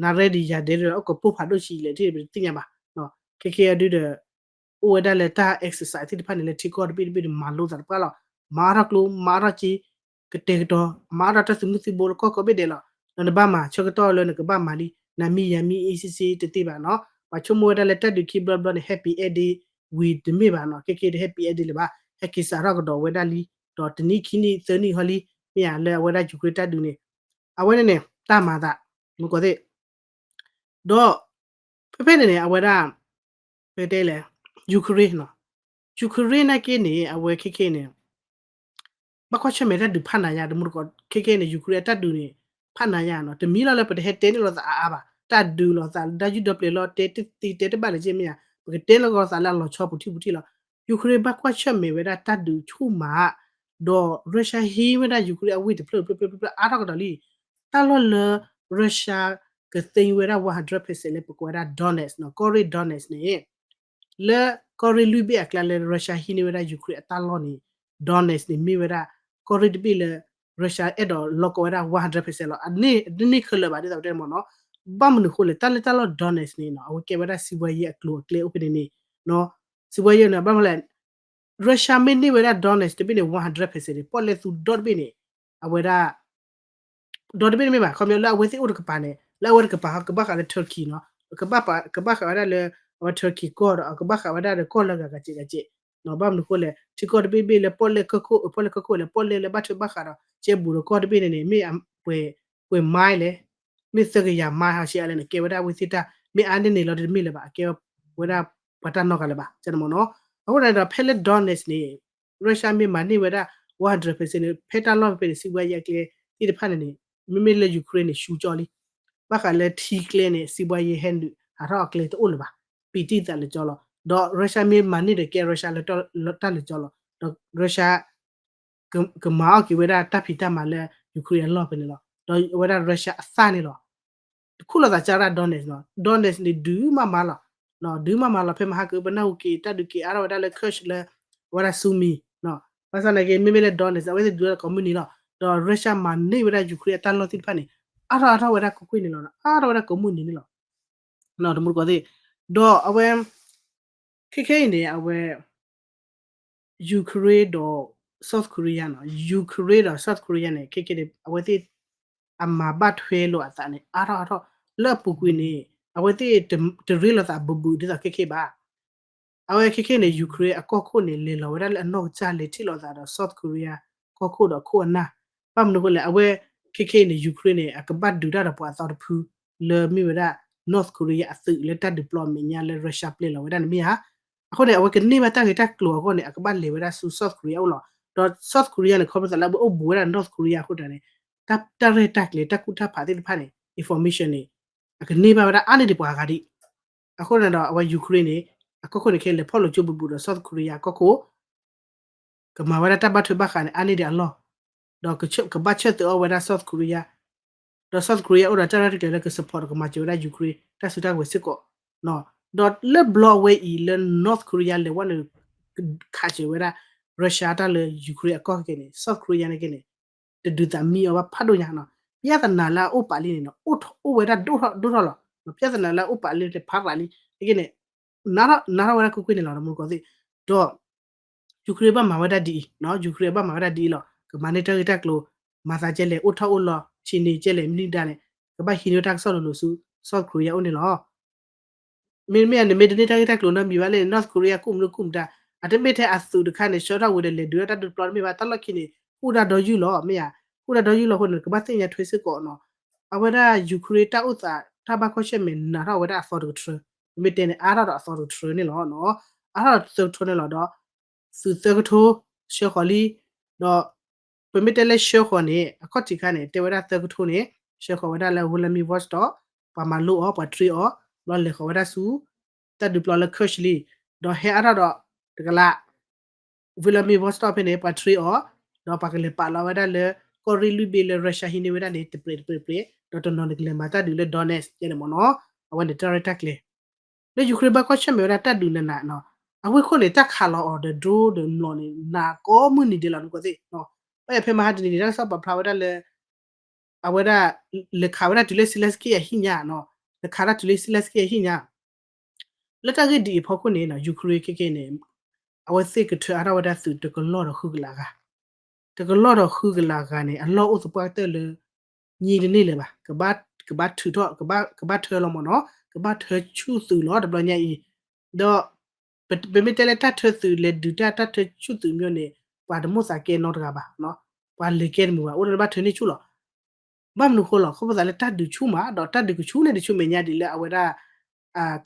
န ready ယၤ ready လီၤ အိၣ်ကပိၢ်ဖးဒိၣ်ဆံးလဲၣ် ထံၣ်ပတသ့ၣ်ညါဘၣ် ခဲခဲအံၤဒုးဒီး အိၣ်ဝဲဒၣ်လၢတၢ် exercise သ့ၣ်တဖၣ်န့ၣ် လၢထံကီၢ်တဘ့ၣ်တဘ့ၣ်န့ၣ် မၤလိသးတပှၢ်လီၤ မၤအါထီၣ်ကျိ မၤအါထီၣ်က့ ကတဲာ်ကတီၤ မၤအါထီၣ်တၢ်သုးမုၢ်သံဘိလၢကီၢ်ကိးဘ့ၣ်ဒဲးလီၤ ဒီးနဘၣ်မၤဆၢကတီၢ်လၢနကဘၣ်မၤလံ နမံယၤမံအ့စ့စ့တသ့ဘၣ်နီၤ ပှၤဆိကမိၣ်ဝဲဒၣ်လၢတၢ်ဒုးခံဘျီတဘျီန့ၣ် happy ending ဝံၤတမ့ၢ်ဘၣ်နီၤ ခဲခဲအံၤဒီး happy ending လၢၤဘၣ် ဟဲက့ၤစးထီၣ်ကဒီးဝဲဒၣ်လံ ဒီးတနံၣ်ခံနံၣ်သၢနံၣ်ဟီလံ မ့ၢ်ဧါလၢအဝဲဒၣ် Ukraine တၢ်ဒုးန့ၣ် အဝဲန့ၣ်န့ၣ် တၢ်မၤသး မူကီၢ်သ့ၣ် ဒီး ဖဲဖဲန့ၣ်န့ၣ် အဝဲဒၣ် ပတဲလဲၣ် Ukraine နီၤ Ukraine နာ်က့န့ၣ် အဝဲခဲခဲန့ၣ် ဘၣ်ကွၢ်ဆၢၣ်မဲာ်တၢ်ဒုးဖးနၤယါ တမူတကိး ခဲခဲန့ၣ် Ukraine အတၢ်ဒုးန့ၣ် ဖးနၤယါနီၤ တမံၤလီၤလၢပတဟဲတဲန့ၢ်လိာ်သးအါအါဘၣ် တၢ်ဒုးလိာ်သး တၢ်ယုၢ်ဒီပျဲၤလီၤ တဲတသ့တဲတဘၣ်လၢၤက့မ့ၢ်ဧါ ပကတဲလီၤကီးသးလၢအလီၤဆီပူၤထံပူၤထံလီၤ Ukraine ဘၣ်ကွၢ်ဆၢၣ်မဲာ်ဝဲဒၣ်တၢ်ဒုးဆူၣ်မး ဒီး Russia ဟံးဝဲဒၣ် Ukraine အဝ့ၢ်တဖျၢၣ်ဖျၢၣ်ဖျၢၣ်ဖျၢၣ်အါထီၣ်ကဒီးလံ တၢ်လီၢ်လၢ Russia ကသ့ဝဲဒၣ် one hundred percent လၢပကိးဝဲဒၣ် Donetsk နီၤ ကီၢ်ရ့ၣ် Donetsk န့ၣ် လၢကီၢ်ရ့ၣ်လွံၢ်ဘ့ၣ်အကျါလၢ Russia ဟံးန့ၢ်ဝဲဒၣ် Ukraine အတၢ်လီၢ်န့ၣ် Donetsk န့ၣ်မ့ၢ်ဝဲဒၣ် ကီၢ်ရ့ၣ်တဘ့ၣ်လၢ Russia အဲၣ်ဒိးလီၤကီးဝဲဒၣ် one hundred percent လီၤ အန့ၣ်တန့ၢ်ခဲလၢာ်ဘၣ် ဒ်သိးပတဲမ့ၢ်နီၤ ဘၣ်မနုၤဃိလဲၣ် တၢ်လၢတၢ်လီၢ် Donetsk န့ၣ်နီၤ အဝဲကဲဝဲဒၣ်စံးဘှါယဲၢ်အကျိၤအကျဲအိၣ်ဖဲန့ၣ်န့ၣ် စံးဘှါယဲၢ်န့ၣ် ဘၣ်မလဲၣ် Russia မ့ၢ်န့ၢ်ဝဲဒၣ် Donetsk တဘ့ၣ်န့ၣ် one hundred percent န့ၣ် ပီၣ်လဲၣ်သူဒီတဘ့ၣ်န့ၣ် အဝဲဒၣ် ဒီတဘ့ၣ်တမ့ၢ်ဘၣ် ခီပညီလၢအဝဲသ့ၣ်အိၣ်တကပၤန့ၣ် လၢအဝဲတကပၤ ကဘၣ်ဃးလၢ Turkey နီၤ ကဘၣ်ဃးဝဲဒၣ်လၢ အဝဲ Turkey ကီၢ်ဒီး ကဘၣ်ဃးဝဲဒၣ်ဒီးကီၢ်လၢအဂၤဂၤစဲးဂၤစဲး ဘၣ်မနုၤအဃိလဲၣ် ထံကီၢ်တဘ့ၣ်ဘ့ၣ်လၢပီၣ်လဲၣ်ကီၢ်ခိၣ် ပီၣ်လဲၣ်ကီၢ်ခိၣ်လဲၣ် ပီၣ်လဲၣ်လၢဘၣ်ထွဲဘၣ်ဃးဒီး ကဲဘူးဒီးကီၢ်တဘ့ၣ်န့ၣ်န့ၣ် မ့ၢ်ပှဲၤ ပှဲၤ mile လဲၣ် မ့ၢ်သၢကယၤ mile ဟီရှဲအါလဲၣ်န့ၣ် ကဲဝဲဒၣ်အဝဲသ့ၣ်တၢ် မ့ၢ်အါန့ၢ်န့ၣ်လီၤတမ့ၢ်လၢၤဘၣ် အကဲဝဲဒၣ်ပှၤတၢ်နီတဂၤလၢၤဘၣ် ကဲန့ၣ်မ့ၢ်နီၤ အဃိန့ၣ်ဒီး ဖဲလၢ Donetsk န့ၣ် Russia မ့ၢ်မၤန့ၢ်ဝဲဒၣ် one hundred percent န့ၣ် ဖဲတၢ်လီၢ်ဖဲဖဲန့ၣ် စံးဘှါယဲအကျဲသ့ၣ်တဖၣ်န့ၣ်န့ၣ် မ့မ့ၢ်လၢ Ukraine န့ၣ် ဆူကၠီလံ ဘၣ်ဃးလၢထံကျဲန့ၣ် စံးဘှါယဲဟဲနုာ်ဟးထီၣ်အကျဲတအိၣ်လၢၤဘၣ် ပံာ်တံာ်သးလၢကၠီလီၤ ဒီး Russia မ့ၢ်မၤန့ၢ်ဒီးကဲ Russia လၢတၢ်လၢကၠီလီၤ ဒီး Russia ကမၤအီၣ်က့ၤဝဲဒၣ်တၢ်ဖံးတၢ်မၤလၢ Ukraine အလီၢ်ဖဲန့ၣ်လီၤ ဒီးအဝဲဒၣ် Russia အသၣ်န့ၣ်လီၤ တခူၣ်လိာ်သးကၢ်ဒၣ် Donetsk နီၤ Donetsk န့ၣ်ဒုးမးမးလီၤ ဒုးမးမးလီၤ ဖဲမဟါကပနၢ်ဟူက့ၤ တၢ်ဒုးက့ၤအါထီၣ်ဝဲဒၣ်လၢ Kursk လၢ အဝဲဒၣ် Sumy ဘၣ်ဆၣ်သနာ်က့ မ့မ့ၢ်လၢ Donetsk အဝဲသ့ၣ်ဒုးလၢကိးမုၢ်နံၤလီၤ ဒီး Russia မၤန့ၢ်ဝဲဒၣ် Ukraine အတၢ်လီၢ်သ့ၣ်တဖၣ်န့ၣ် အါထီၣ်အါထီၣ်ဝဲဒၣ်ကွ့ၢ်ကွ့ၢ်န့ၣ်လီၤ အါထီၣ်ဝဲဒၣ်ကိးမုၢ်နံၤန့ၣ်လီၤ တမူတကိးသ့ၣ် ဒီးအဝဲ ခဲခဲအံၤန့ၣ် အဝဲ Ukraine ဒီး South Korea နီၤ Ukraine ဒီး South Korea န့ၣ် ခဲခဲန့ၣ် အဝဲသ့ၣ် အမၤဘၣ်ထွဲလိာ်အသးန့ၣ် အါထီၣ်အါထီၣ် လၢအပူၤကွံာ်န့ၣ် အဝဲသ့ၣ်တရ့လိာ်သးဘူးဘူးဒ်သိးခဲခဲဘၣ် အဝဲခဲခဲန့ၣ် Ukraine အကီၢ်ခိၣ်န့ၣ် လဲၤလီၤဝဲဒၣ်လၢအနီၢ်ကစၢ်လဲၤထံၣ်လိာ်သးဒီး South Korea ကီၢ်ခိၣ်ဒီးအခိၣ်အနၢ် ဘၣ်မနုၤအဃိလဲၣ် အဝဲခဲခဲအံၤန့ၣ် Ukraine န့ၣ် အကဘၣ်ဒုးတၢ်ဒီးပှၤအသီတဖု လၢမ့ၢ်ဝဲဒၣ် North Korea အသုးလၢတၢ်ဒုးပျီအမဲာ်ညါလၢ Russia ပျဲလီၤဝဲဒၣ်န့ၣ်မ့ၢ်ဧါ အဃိန့ၣ် အဝဲကန့ၢ်ဘၣ်တၢ်ဂ့ၢ်တၢ်ကျိၤအဂီၢ်န့ၣ် အကဘၣ်လဲၤဝဲဒၣ်ဆူ South Korea အအိၣ်လီၤ ဒီး South Korea န့ၣ် ခီဖျိသးလၢအဝဲအိၣ်ဘူးဝဲဒၣ် North Korea အဃိတၢ်န့ၣ် တၢ်ရဲၣ်တၢ်ကျဲၤ တၢ်ကူၣ်တၢ်ဖးသ့ၣ်တဖၣ်န့ၣ် information န့ၣ် အကန့ၢ်ဘၣ်ဝဲဒၣ်အါန့ၢ်ဒံးပှၤဂၤဒံး အဃိန့ၣ်ဒီး အဝဲ Ukraine န့ၣ် အကီၢ်ခိၣ်န့ၣ်ခဲလၢာ်ဖီၣ်လိာ်ကၠိဘူးဘူးဒီး South Korea အကီၢ်ခိၣ် ကမၤဝဲဒၣ်တၢ်ဘၣ်ထွဲဘၣ်ဃးန့ၣ် အါန့ၢ်ဒံးအလီၢ်, ဒီးကဘၣ်ဆၢၣ်သးအီၣ်ဝဲဒၣ် South Korea, ဒီး South Korea အိၣ်ဒီးတၢ်ရဲၣ်တၢ်ကျဲၤလၢက support ဒီးကမၤစၢၤဝဲဒၣ် Ukraine တၢ်စုတၢ်ကဝဲၤစ့ၢ်ကီး, ဒီးလၢဘျီအဝဲအံၤလၢ North Korea လဲၤဝဲန့ၣ် ခးစၢၤဝဲဒၣ် Russia တၢ်လၢ Ukraine အကီၢ်ခဲကဲန့ၣ် South Korea န့ၣ်ကဲန့ၣ် တဒုးသးမံအီၤဘၣ်ဖးဒိၣ်ညါနီၤ, ပြဿနာလၢအအိၣ်ပာ်လံန့ၣ်နီၤ အိၣ်ဝဲဒၣ်ဒိၣ်ထီၣ်ဒိၣ်ထီၣ်လီၤ, ပြဿနာလၢအအိၣ်ပာ်လံန့ၣ် ဖးရးလံ, အကဲန့ၣ် နးထီၣ်နးထီၣ်ဝဲဒၣ်ကွ့ၢ်ကွ့ၢ်န့ၣ်လီၤ တမူတကိးသ့ၣ်, ဒီး Ukraine ဘၣ်မၤဝဲဒၣ်ဒ်အံၤ, Ukraine ဘၣ်မၤဝဲဒၣ်ဒ်အံၤလီၤ, ကမၤန့ၢ်တၢ်ဂ့ၢ်တၢ်ကျိၤ, မၤသးကဲလဲၣ် အိၣ်ထီၣ်အိၣ်လီၤ ဆံးန့ၢ်ကဲလဲၣ် မနုၤဒါန့ၣ်, ကဘၣ်ဟံးန့ၢ်တၢ်ကစီၣ်လိၤလိၤဆူ South Korea အအိၣ်န့ၣ်လီၤ. မ့မ့ၢ်န့ၣ် မ့ၢ်တန့ၢ်တၢ်ဂ့ၢ်တၢ်ကျိၤနီတမံၤဘၣ်လဲၣ်န့ၣ် North Korea ကူၣ်မနုၤကူၣ်မတၤ, အတမ့ၢ်ထဲအသုးတခါန့ၣ် ဆှၢထီၣ်ဝံၤဒီးလဲၤဒုးတၢ်ဒုးပျီတမ့ၢ်ဘၣ်, တၢ်လီၢ်ခံန့ၣ် ကူၣ်တၢ်ဒီယုၢ်လီၤ မ့ၢ်ဧါ, ကူၣ်တၢ်ဒီယုၢ်လီၤအဃိန့ၣ် ကဘၣ်သ့ၣ်ညါထွဲစ့ၢ်ကီးနီၤ, အဝဲဒၣ် Ukraine တၢ်အိၣ်သးတၢ်ဘၣ်ကွၢ်ဆၢၣ်မဲာ်နးထီၣ်ဝဲဒၣ်အသီတကထြၢ, ပမ့ၢ်တဲန့ၣ် အါထီၣ်ဒီးအသီတကထြၢန့ၣ်လီၤ, အါထီၣ်ဒီးသၢကထိန့ၣ်လီၤဒီး သုးသၢကထိ ဆှၢဃီၤလံ, ဒီး ပမ့ၢ်တဲလၢဆှၢဃီၤန့ၣ် အခီၣ်ထံးခါန့ၣ် တဲဝဲဒၣ်သၢကထိန့ၣ် ဆှၢဃီၤဝဲဒၣ်လၢ Vladivostok ပှၤမၤလိအီၤ ပှၤ train အီၤ ဘျီလဲၤဃီၤဝဲဒၣ်ဆူ တၢ်ဒုးပျီလၢ Kursk လံ, ဒီးဟဲအါထီၣ်ဒီး တကလး Vladivostok ဖဲန့ၣ် ပှၤ train အီၤ, ဒီးပှၤကလဲၤပာ်လီၤဝဲဒၣ်လၢ ကီၢ်ရ့ၣ်လွံၢ်ဘ့ၣ်လၢ Russia ဟံးန့ၢ်ဝဲဒၣ်န့ၣ် တပြဲးတပြဲးတပြဲး, ဒီးတနီၤန့ၣ်ကလဲၤမၤတၢ်ဒုးလၢ Donetsk ယဲန့ၣ်မ့ၢ်နီၤ, အဝဲန့ၣ်တၢ်ရဲၣ်တၢ်ကျဲၤ လၢ Ukraine ဘၣ်ကွၢ်ဆၢၣ်မဲာ်ဝဲဒၣ်တၢ်ဒုးနးနးနီၤ, အဝဲခိၣ်န့ၣ် တၢ်ခးလီၤအီၤဒီး drone ဒီးမျိာ်န့ၣ် နးကိးမုၢ်နံၤဒဲးလီၤ နကသ့ၣ်, ဘၣ်ယဲဖဲမဟါတနံၤန့ၣ် တၢ်ကစီၣ်ပာ်ဖျါဝဲဒၣ်လၢ အဝဲဒၣ် လဲၤခးဝဲဒၣ်တုၤလၢ Zelensky အဟံၣ်ညါနီၤ, လဲၤခးဒၣ်တုၤလၢ Zelensky အဟံၣ်ညါ, လၢတၢ်ဂ့ၢ်ဒ်အံၤအဖီခိၣ်န့ၣ် Ukraine ခဲကဲန့ၣ် အဝဲသ့ၣ်ကထၢအါထီၣ်ဝဲဒၣ်သုးတကလီၢ်ဒီးဃုကလးဂၤ တကလီၢ်ဒီးဃုကလးဂၤန့ၣ် အလီၢ်အိၣ်သပှၢ်ကတၢၢ်လၢ ညံတန့ၢ်လၢၤဘၣ်, ကဘၣ်ထုးထီၣ် ကဘၣ်ထၢလီၤမ့ၢ်နီၤ, ကဘၣ်ထၢဆူၣ်သုးလီၤ တဘျီညါအံၤ, ဒီး ပမ့ၢ်တဲလၢတၢ်ထၢသုးလဲၤဒုးတၢ် တၢ်ထၢဆူၣ်သုးမျိၤန့ၣ် ပှၤတမိၣ်သးကဲနီတဂၤဘၣ်, ပှၤလဲၤကဲတမုာ်ဘၣ် အိၣ်ဒၣ်လၢဘၣ်ထၢန့ၢ်ဆူၣ်လီၤ. ဘၣ်မနုၤဃိလီၤ ခီဖျိသးလၢတၢ်ဒုးဆူၣ်မး ဒီးတၢ်ဒုးကဆူၣ်န့ၢ်တဆူၣ်မဲာ်ညါဒ်လၢအဝဲဒၣ်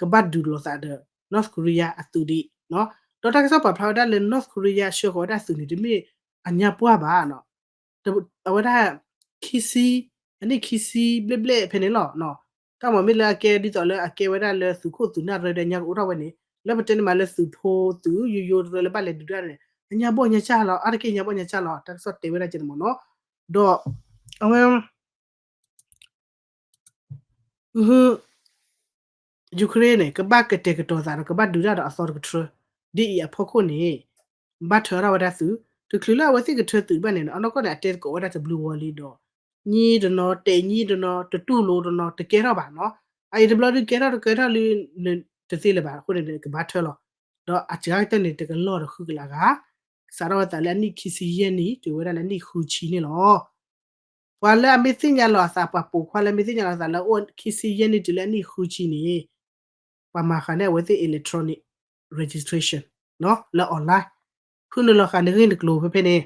ကဘၣ်ဒုးလိာ်သးဒီး North Korea အသုးဒံး, ဒီးတၢ်ကစီၣ်ပာ်ဖျါဝဲဒၣ်လၢ North Korea ဆှၢဃီၤဝဲဒၣ်သုးန့ၣ် တမ့ၢ်အညါပှၢ်ဘၣ် အဝဲဒၣ် ခံဆံ, အနံၣ်ခံဆံဘျဲၣ်ဘျဲၣ်ဖဲန့ၣ်လီၤ. တၢ်မ့ၢ်လၢအကဲဒ်သိးလၢအကဲဝဲဒၣ်လၢသုးခိၣ်သုးနၢ်ရၢဒီးညါကအိၣ်ထီၣ်ဝဲန့ၣ် လၢပတဲန့ၣ်မးလၢသုးဖိသုးယိယိတရၢလၢဘၣ်လဲၤဒုးတၢ်န့ၣ် အညါဘီၣ်ညါစၢ်လီၤ အါတက့ၢ်ညါဘီၣ်ညါစၢ်လီၤ တၢ်ကစီၣ်တဲဝဲဒၣ်ကဲန့ၣ်မ့ၢ်နီၤ. ဒီး အဝဲ Ukraine န့ၣ် ကဘၣ်ကတဲာ်ကတီၤသးဒီးကဘၣ်ဒုးတၢ်ဒီးအသီတကထြၢ, ဒ်အံၤအဖီခိၣ်န့ၣ် ဘၣ်ထၢထီၣ်ဝဲဒၣ်သုး, တချုးလၢအဝဲသ့ၣ်ကထၢသုးဘၣ်န့ၣ် အနီၢ်ကီၢ်န့ၣ် အတဲသကိးဝဲဒၣ်တဘျုးဝီၤလံဒီး ညံတနီၤ တဲာ်ညံတနီၤ တတူၢ်လိာ်တနီၤ တကဲထီၣ်ဘၣ်နီၤ. အအံၤတဘျီဒုးကဲထီၣ်တကဲထီၣ်လံ တသ့လၢၤဘၣ်အဃိန့ၣ် ကဘၣ်ထၢလီၤ. ဒီးအစှၤကတၢၢ်န့ၣ် တကလီၢ်ဒီးဃုကလးဂၤ စးထီၣ်ဝဲသးလၢအနံၣ်ခံဆံယဲၢ်နံၣ် တုၤဝဲဒၣ်လၢနံၣ်ဃုဆံန့ၣ်လီၤ. ပှၤလၢအမ့ၢ်သ့ၣ်ညါလီၤအသး ပှၤပိာ်ခွါလၢမ့ၢ်သ့ၣ်ညါလီၤအသးလၢအိၣ်ခံဆံယဲၢ်နံၣ်တုၤလၢအနံၣ်ဃုဆံန့ၣ် ပှၤမၤဃာ်န့ၢ်အဝဲသ့ၣ် electronic registration လၢ online ဖုနုာ်လီၤဃာ်န့ၢ်ဂ့ၢ်နကျိၤဖဲဖဲန့ၣ်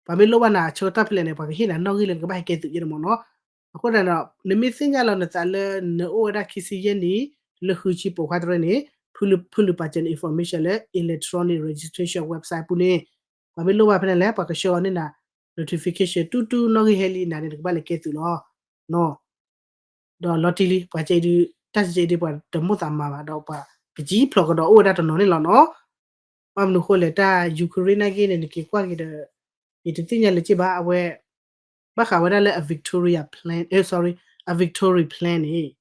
ပှၤမ့ၢ်လိၣ်ဘၣ်နၤအဆၢကတီၢ်ဖဲလဲၣ်န့ၣ် ပှၤကဟ့ၣ်နၤနီၣ်ဂံၢ်လၢနကဘၣ်ဟဲကဲသုးယဲန့ၣ်မ့ၢ်နီၤ. အဃိသတးဒီး နမ့ၢ်သ့ၣ်ညါလီၤနသးလၢနအိၣ်ဝဲဒၣ်ခံဆံယဲၢ်နံၣ် လၢဃုဆံပိာ်ခွါတရၢန့ၣ် ဖုနုာ်ပာ်စၢၤန information လၢ electronic registration website ပူၤန့ၣ် ပှၤမ့ၢ်လိၣ်ဘၣ်ဖဲန့ၣ်လဲၣ် ပှၤကဆှၢအီၤန့ၢ်နၤ notification တူၢ်တူၢ်နီၣ်ဂံၢ်ဟဲလံနၤန့ၣ် နကဘၣ်လဲၤကဲသုးလီၤ. ဒီးလီၤတံၢ်လံ ပှၤကဲဒုး တၢ်စဲအံၤဒုး ပှၤတမိၣ်သးမၤဘၣ်ဒီးပှၤကစံၣ်ဖျိးကဒီးအိၣ်ဝဲဒၣ်တနီၤန့ၣ်လီၤနီၤ. ဘၣ်မနုၤဃိလဲၣ် တၢ် Ukraine နာ်က့န့ၣ် နက့ၤကွၢ်က့ၤဒီး ယတသ့ၣ်ညါလၢၤက့ဘၣ် အဝဲ ဘၣ်ဃးဝဲဒၣ်လၢအ Victoria plan အ sorry အ Victory plan န့ၣ်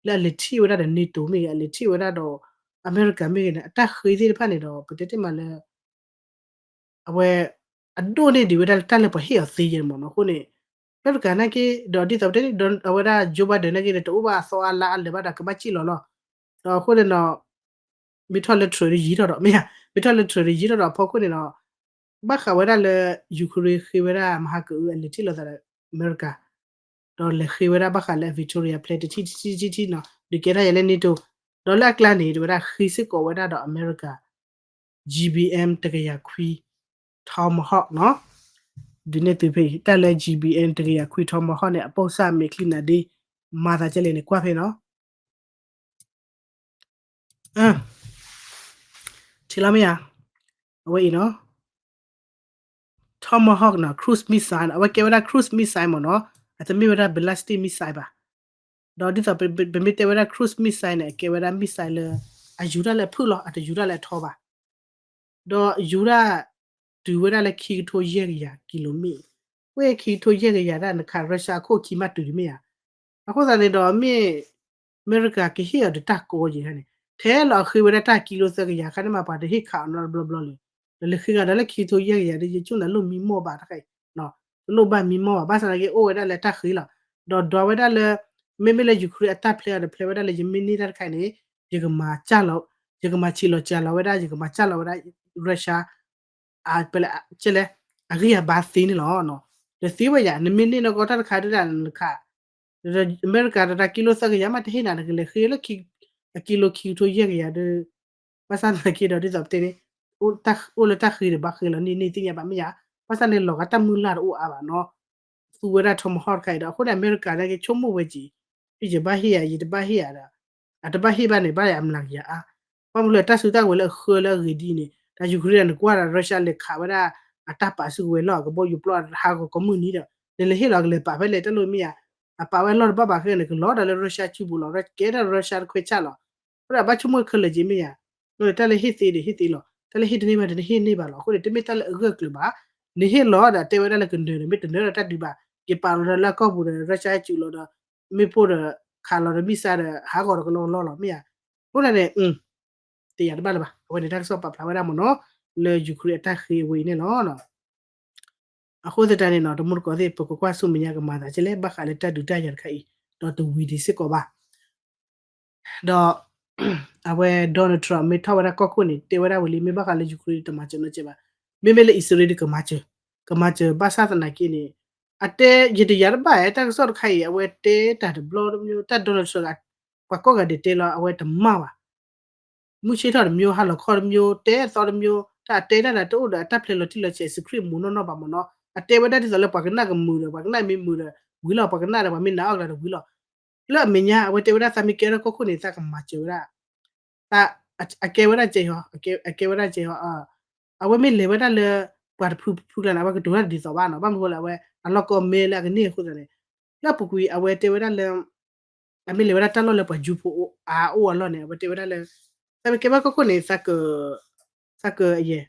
လၢအလဲၤထံၣ်ဝဲဒၣ်ဒီး NATO မ့ၢ်ဂ့ၤ အလဲၤထံၣ်ဝဲဒၣ်ဒီး အမဲရကၤမ့ၢ်ဂ့ၤန့ၣ် အတၢ်ဃ့သ့ၣ်တဖၣ်န့ၣ်ဒီး ပတဲတ့ၢ်မးလၢ အဝဲ အဒိၣ်န့ၢ်ဒံးဝဲဒၣ်လၢတၢ်လၢပှၤဟ့ၣ်အီၤသ့ယဲန့ၣ်မ့ၢ်နီၤ. အဃိန့ၣ် အမဲရကၤနာ်က့ ဒီးဒ်သိးပတဲန့ၣ် ဒီးအဝဲဒၣ် Joe Biden နာ်က့န့ၣ် တအိၣ်ဘၣ်အသီအါလါအါလၢၤဘၣ်ဒီးကဘၣ်စံၣ်လီၤလီၤ. ဒီးအဃိန့ၣ်ဒီး မ့ၢ်ထီၣ်လၢ Trump ဒီးယံာ်ထီၣ်ဒီး မ့ၢ်ဧါ မ့ၢ်ထီၣ်လၢ Trump ဒီးယံာ်ထီၣ်ဒီးအဖီခိၣ်န့ၣ်ဒီး ဘၣ်ဃးဝဲဒၣ်လၢ Ukraine ဃ့ဝဲဒၣ်မဟါကအုအလဲၤထံၣ်လိာ်သးဒီးအမဲရကၤ ဒီးလဲၤဃ့ဝဲဒၣ်ဘၣ်ဃးလၢ Victoria plan တထံၣ်တထံၣ်တထံၣ်တထံၣ်နီၤ ဒုးကဲထီၣ်ယဲလၢ NATO ဒီးလၢအကျါန့ၣ် တဝဲဒၣ်ဃ့စ့ၢ်ကီးဝဲဒၣ်ဒီးအမဲရကၤ GBM တကယၤခွံ Tomahawk နီၤ ဒုးနဲၣ်သုဖဲအံၤ တၢ်လၢ GBM တကယၤခွံ Tomahawk န့ၣ် အပိၢ်စၢ်မဲာ်ချံနၤဒ့ မၤသးကဲလဲၣ်န့ၣ် ကွၢ်ဖဲနီၤ ထံၣ်လီၤမ့ၢ်ဧါ အဝဲအံၤနီၤ Tomahawk နီၤ cruise missile နီၤ အဝဲကဲဝဲဒၣ် cruise missile မ့ၢ်နီၤ အတမ့ၢ်ဝဲဒၣ် ballistic missile ဘၣ် ဒီးဒ်သိးပမ့ၢ်တဲဝဲဒၣ် cruise missile န့ၣ် အကဲဝဲဒၣ် missile လၢ အယူၤတၢ်လၢအဖုၣ်လီၤ အတယူၤတၢ်လၢအထီဘၣ် ဒီးယူၤတၢ် တုၤဝဲဒၣ်လၢခံကထိယဲၢ်ကယၤ kilometer ဝဲခံကထိယဲၢ်ကယၤဒၣ်နခး Russia အခိၣ်ခံမးတုၤဒံးမ့ၢ်ဧါ အဃိသတးန့ၣ်ဒီးမ့ၢ် အမဲရကၤကဟ့ၣ်အီၤဒီးတၢ်ကီယံၤန့ၣ် ထဲလီၤအဃ့ဝဲဒၣ်တၢ်ကံလိသၢကယၤခါန့ၣ်မး ပှၤတဟ့ၣ်ခးအီၤနီတဘျီဘျီလၢၤ ဒီးလဲၤဃ့ဂၤဒီးလၢခံကထိယဲၢ်ကယၤဒီး ယဆိကမိၣ်လၢမံမီၢ်ဘၣ်တခါအံၤ တလိၣ်ဘၣ်မံမီၢ်ဘၣ် ဘၣ်ဆၣ်သနာ်က့အိၣ်ဝဲဒၣ်လၢတၢ်ဃ့လီၤ ဒီးဒွးဝဲဒၣ်လၢ မ့မ့ၢ်လၢ Ukraine အတၢ်ဖျဲအီၤဒီးဖျဲဝဲဒၣ်လၢ ယမ့ၢ်န့ၢ်တၢ်တခါအံၤန့ၣ် ယကမၤစၢ်လီၤ ယကမၤဆံးလီၤစှၤလီၤဝဲဒၣ် ယကမၤစၢ်လီၤဝဲဒၣ် Russia အ ပလဲ ကဲလဲၣ် အဂံၢ်အဘါသ့န့ၣ်လီၤ. တသ့ဝဲယၤ နမ့ၢ်န့ၢ်နီၢ်ကီၢ်တၢ်တခါဒုဒၣ်နခး အမဲရကၤတၢ်ကံလိသၢကယၤမးတဟ့ၣ်နၤ နကလဲၤဃ့လၢ အကံလိခံကထိယဲၢ်ကယၤဒီး ဘၣ်ဆၣ်သနာ်က့ဒီးဒ်သိးပတဲန့ၣ် အိၣ်လၢတၢ်ဃ့ဒီးဘၣ်ဃ့လီၤန့ၣ် န့ၢ်သ့ၣ်ညါဘၣ်မ့ၢ်ယၤ ဘၣ်ဆၣ်န့ၣ်လီၤဂာ်တၢ်မုၢ်လၢ်တအိၣ်အါဘၣ်နီၤ သူဝဲဒၣ် Tomahawk တခါအံၤဒီး အဃိန့ၣ် အမဲရကၤနာ်က့ဆိကမိၣ်ဝဲက့ၤ ယဘၣ်ဟ့ၣ်ယၤ ယတဘၣ်ဟ့ၣ်ယၤဒီး အတဘၣ်ဟ့ၣ်ဘၣ်န့ၣ် ဘၣ်ယၤအမျးကယၤအါ ဘၣ်မနုၤလၢတၢ်စုတၢ်ကဝဲၤလၢအဃၢလၢအဂ့ၤဒ်အံၤန့ၣ် တၢ် Ukraine နကွၢ်ဒီး Russia လဲၤခးဝဲဒၣ် အတၢ်ပာ်စုကဝဲၤလီၢ် ကဘီယူၤပျီဟးဂီၤကိးမုၢ်နံၤဒီး နလဲၤဟ့ၣ်လီၤကလဲၤပာ်ဖဲလဲၣ်တၢ်လိၣ်မ့ၢ်ယၤ အပာ်ဝဲလီၢ်တဘၣ်ဘၣ်ဃဲန့ၣ် ကလီၤဒီးလၢ Russia စုပူၤလီၤ ကဲဒၣ် Russia တခွဲးဆၣ်လီၤ အဃိဒီးဘၣ်ဆိကမိၣ်ခဲလၢာ်က့ၤမ့ၢ်ယၤ တၢ်လၢဟ့ၣ်သ့ဒီးဟ့ၣ်သ့လီၤ တၢ်လၢဟ့ၣ်တန့ၢ်ဘၣ် တန့ၢ်ဟ့ၣ်န့ၢ်ဘၣ်လီၤ အဃိန့ၣ် တမ့ၢ်တၢ်လၢအဂၢၢ်ကျၢၤဘၣ် နဟ့ၣ်လီၤဒီးတဲဝဲဒၣ်လၢကနၢၤဒီး မ့ၢ်တနၢၤဒီးတၢ်ဒုးဘၣ် က့ၤပာ်လီၤဒီးလၢအကီၢ်ပူၤဒီး Russia စုလီၤဒီး မ့ၢ်ပိၢ်ဒီး ခးလီၤဒီး missile ဒီး ဟးဂီၤဒီးကလီကလီလီၤ မ့ၢ်ယၤ အဃိန့ၣ် တယၤတဘၣ်လၢၤဘၣ် အဝဲန့ၣ်တၢ်ကစီၣ်ပာ်ဖျါဝဲဒၣ်မ့ၢ်နီၤ လၢ Ukraine အတၢ်ဃ့အဝဲအံၤန့ၣ်လီၤ အဃိသတးန့ၣ်နီၤ တမူတကိးသ့ၣ် ပကကွၢ်ဆူမဲာ်ညါကမၤသးကဲလဲၣ် ဘၣ်ဃးလၢတၢ်ဒုးတၢ်ယၤတခါအံၤ ဒီးတဝံၤဒံးစ့ၢ်ကီးဘၣ် ဒီး အဝဲ Donald Trump မ့ၢ်ထီၣ်ဝဲဒၣ်ကီၢ်ခိၣ်န့ၣ် တဲဝဲဒၣ်ဝံၤလံ မ့ၢ်ဘၣ်ဃးလၢ Ukraine တမၤစၢၤနီတစဲးဘၣ် မ့မ့ၢ်လၢအံၣ်စရ့လးဒုးကမၤစၢၤ ကမၤစၢၤဘၣ်ဆၣ်သနာ်က့န့ၣ် အတဲ ယတယၤတဘၣ်ဧါ တၢ်ကစီၣ်တခါအံၤ အဝဲတဲတၢ်တဘျီတမံၤ တၢ် Donald Trump ပှၤကိးဂၤဒဲးတဲလီၤ အဝဲတမၤဘၣ် မုၢ်ဆ့ၣ်ထီၣ်တမံၤ ဟါလီၤခီတမံၤ တဲအသီတမံၤ တၢ်အတဲတၢ်ဒီးတအိၣ်ဒီးအတၢ်ဖျဲးလီၤတံၢ်လီၤဆဲး စခရံၣ်မူးနီၢ်နီၢ်ဘၣ်မ့ၢ်နီၤ အတဲဝဲဒၣ်ဒ်သိးလၢပှၤကနၣ်ကမုာ်ဒီး ပှၤကနၣ်မ့ၢ်မုာ်ဒီးဝံၤလီၤ ပှၤကနၣ်ဒီးပှၤမ့ၢ်နာ်အီၣ်ကျါဒီးဝံၤလီၤ လၢအမဲာ်ညါ အဝဲတဲဝဲဒၣ်သးမ့ၢ်ကဲထီၣ်ကီၢ်ခိၣ်န့ၣ် သးကမၤစၢၤဝဲဒၣ် အကဲဝဲဒၣ်ကဲဟီ အကဲဝဲဒၣ်ကဲဟီ အဝဲမ့ၢ်လဲၤဝဲဒၣ်လၢ ပှၤတဖုဖုကျါန့ၣ် အဝဲကတိၤတၢ်တဒ်သိးဘၣ်နီၤ ဘၣ်မနုၤဃိလၢအဝဲ အလီၢ်ကီၢ်မဲလၢအကန့ၢ်အဃိသတးန့ၣ် လၢအပူၤကွံာ်အဝဲတဲဝဲဒၣ်လၢ အမ့ၢ်လဲၤဝဲဒၣ်တၢ်လီၢ်လၢပှၤယူၤဖိအါအိၣ်အလီၢ်န့ၣ် အဝဲတဲဝဲဒၣ်လၢ သးမ့ၢ်ကဲဘၣ်ကီၢ်ခိၣ်န့ၣ် သးက သးကယဲၢ်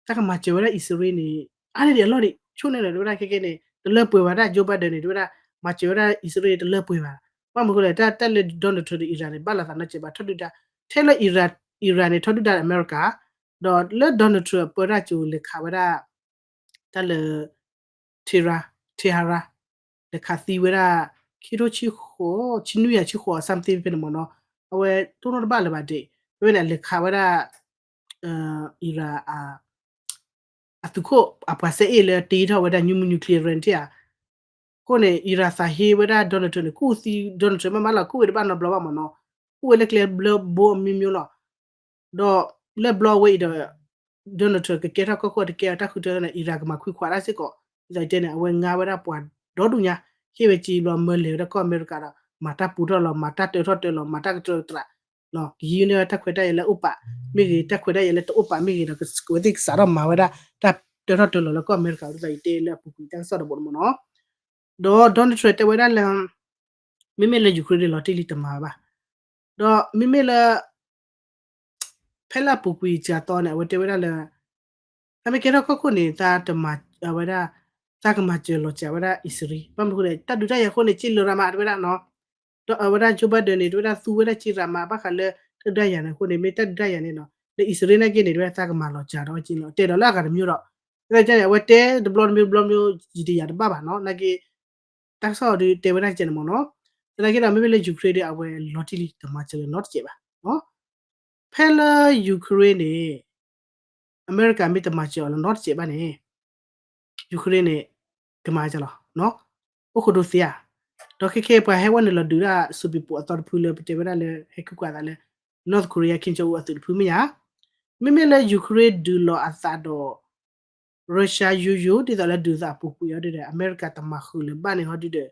သးကမၤစၢၤဝဲဒၣ်အံၣ်စရ့လးန့ၣ် အါန့ၢ်ဒံးအလီၢ်ဒံး ဆိၣ်န့ၢ်ဒီးတဲဝဲဒၣ်ခဲကဲန့ၣ် တလၢပှဲၤဘၣ်ဒၣ် Joe Biden န့ၣ် တဲဝဲဒၣ် မၤစၢၤဝဲဒၣ်အံၣ်စရ့လးတလၢပှဲၤဘၣ် ဘၣ်မနုၤဃိလဲၣ် တၢ်တၢ်လၢ Donald Trump ဒီး Iran န့ၣ် ဘၣ်လီၤသးနီတစဲးဘၣ် ထီဒုၣ်ဒါ ထဲလၢ Iran န့ၣ် ထီဒုၣ်ဒါဒီးအမဲရကၤ ဒီးလၢ Donald Trump ပၢတၢ်ကၠိလဲၤခးဝဲဒၣ် တၢ်လၢ Tehran Tehran လဲၤခးသံဝဲဒၣ် ခံထိဆံဃိး ဆံနွံယၤဆံဃိး something ဖဲန့ၣ်မ့ၢ်နီၤ အဝဲတိၢ်နီၣ်တဘၣ်လၢၤဘၣ်ဒဲး ဖဲဖဲန့ၣ် လဲၤခးဝဲဒၣ် Iran အသုးခိၣ်အပှၤစဲအ့ၣ်လၢတ့ထီၣ်ဝဲဒၣ် new nuclear ထဲဧါ အဃိန့ၣ် Iran သးဟ့ဝဲဒၣ် Donald Trump န့ၣ် ကူၣ်သံ Donald Trump မ့ၢ်မးလီၤ ကူၣ်ဝဲတဘၣ်နီတဘျီဘၣ်မ့ၢ်နီၤ, ကူၣ်ဝဲလၢကျဲဘျၢဘိအမျိုးမျိုးလီၤ. ဒီးလၢဘျီဝဲအံၤဒီး Donald Trump ကကဲထီၣ်ကီၢ်ခိၣ် တကဲအတၢ်ဃုထၢန့ၣ် Iran ကမၤခွံခွးတၢ်စ့ၢ်ကီး, ဒ်သိးတဲန့ၣ် အဝဲငါဝဲဒၣ်ပှၤဒီဒူၣ်ညါ, ဟ့ၣ်ဝဲက့ဘျီမၢလဲၤဝဲဒၣ်ကီၢ်အမဲရကၤဒီး မၤတၢ်ပူထီၣ်လီၤ မၤတၢ်တၢထီၣ်တၢလီၤ မၤတၢ်ကတၢၢ်တရး ကဟံးန့ၢ်ဝဲတၢ်ခွဲးတၢ်ယာ်လၢအိၣ်ပာ် မ့ၢ်ဂ့ၤ တၢ်ခွဲးတၢ်ယာ်လၢတအိၣ်ပာ်မ့ၢ်ဂ့ၤဒီး အဝဲသ့ၣ်ကစးထီၣ်မၤဝဲဒၣ် တၢ်တၢထီၣ်တၢလီၤလၢကီၢ်အမဲရကၤ ဒ်သိးယတဲလၢအပူၤကွံာ်တၢ်ကစီၣ်တဘိန့ၣ်မ့ၢ်နီၤ. ဒီး Donald Trump တဲဝဲဒၣ်လၢ မ့မ့ၢ်လၢ Ukraine န့ၣ် လီၤတံၢ်လံတမၤဘၣ်. ဒီးမ့မ့ၢ်လၢ ဖဲလၢအပူၤကွံာ်စှၤသီန့ၣ် အဝဲတဲဝဲဒၣ်လၢ တၢ်မ့ၢ်ကဲထီၣ်ကီၢ်ခိၣ်န့ၣ် တၢ်တမၤဝဲဒၣ် တၢ်ကမၤစၢၤလီၤစှၤဝဲဒၣ်အံၣ်စရ့လး ဘၣ်မနုၤအဃိန့ၣ် တၢ်ဒုးတၢ်ယၤအဃိန့ၣ် က့လၢရၤမးတဲဝဲဒၣ်နီၤ, ဒီးအဝဲဒၣ် Joe Biden န့ၣ် တဲဝဲဒၣ်သူဝဲဒၣ်က့ရၤမး ဘၣ်ဃးလၢတၢ်ဒုးတၢ်ယၤန့ၣ်အဃိန့ၣ် မ့ၢ်တၢ်ဒုးတၢ်ယၤန့ၣ်နီၤ လၢအံၣ်စရ့လးနာ်က့န့ၣ် တဲဝဲဒၣ်တၢ်ကမၤလီၤစှၤဒီးက့လီၤ တဲဒီးလၢအဂၤတမံၤဒီး သနာ်က့န့ၣ် အဝဲတဲတဘျီတမံၤတဘျီမံၤ ယံာ်တယၤတဘၣ်ဘၣ်နီၤ နာ်က့ တၢ်ကစီၣ်ဒုးတဲဝဲဒၣ်ကဲန့ၣ်မ့ၢ်နီၤ, သနာ်က့ဒီး မ့မ့ၢ်လၢ Ukraine ဒီး အဝဲလီၤတံၢ်လံတမၤစၢၤလၢၤနီတစဲးဘၣ်. ဖဲလၢ Ukraine န့ၣ် အမဲရကၤမ့ၢ်တမၤစၢၤအီၤလၢၤနီတစဲးဘၣ်န့ၣ် Ukraine န့ၣ် ကမၤစၢၤလီၤ အိၣ်ခိးဒိသ့ဧါ. ဒီးခဲခဲပှၤဟဲဝဲနုာ်လီၤဒုးဒၣ် စူးပံးပိာ်အသီတဖုလၢပတဲဝဲဒၣ်လၢ ဟဲခုၣ်ကွၢ်သးလၢ North Korea Kim Jong Un အသုးတဖုမ့ၢ်ဧါ. မ့မ့ၢ်လၢ Ukraine ဒုးလီၤအသးဒီး Russia ယိယိ ဒ်သိးလၢဒုးသးအပူၤကွံာ်အီၤဒ်ဒီး အမဲရကၤတမၤဃုာ်လၢၤဘၣ်န့ၣ်ဟီဒ်ဒီး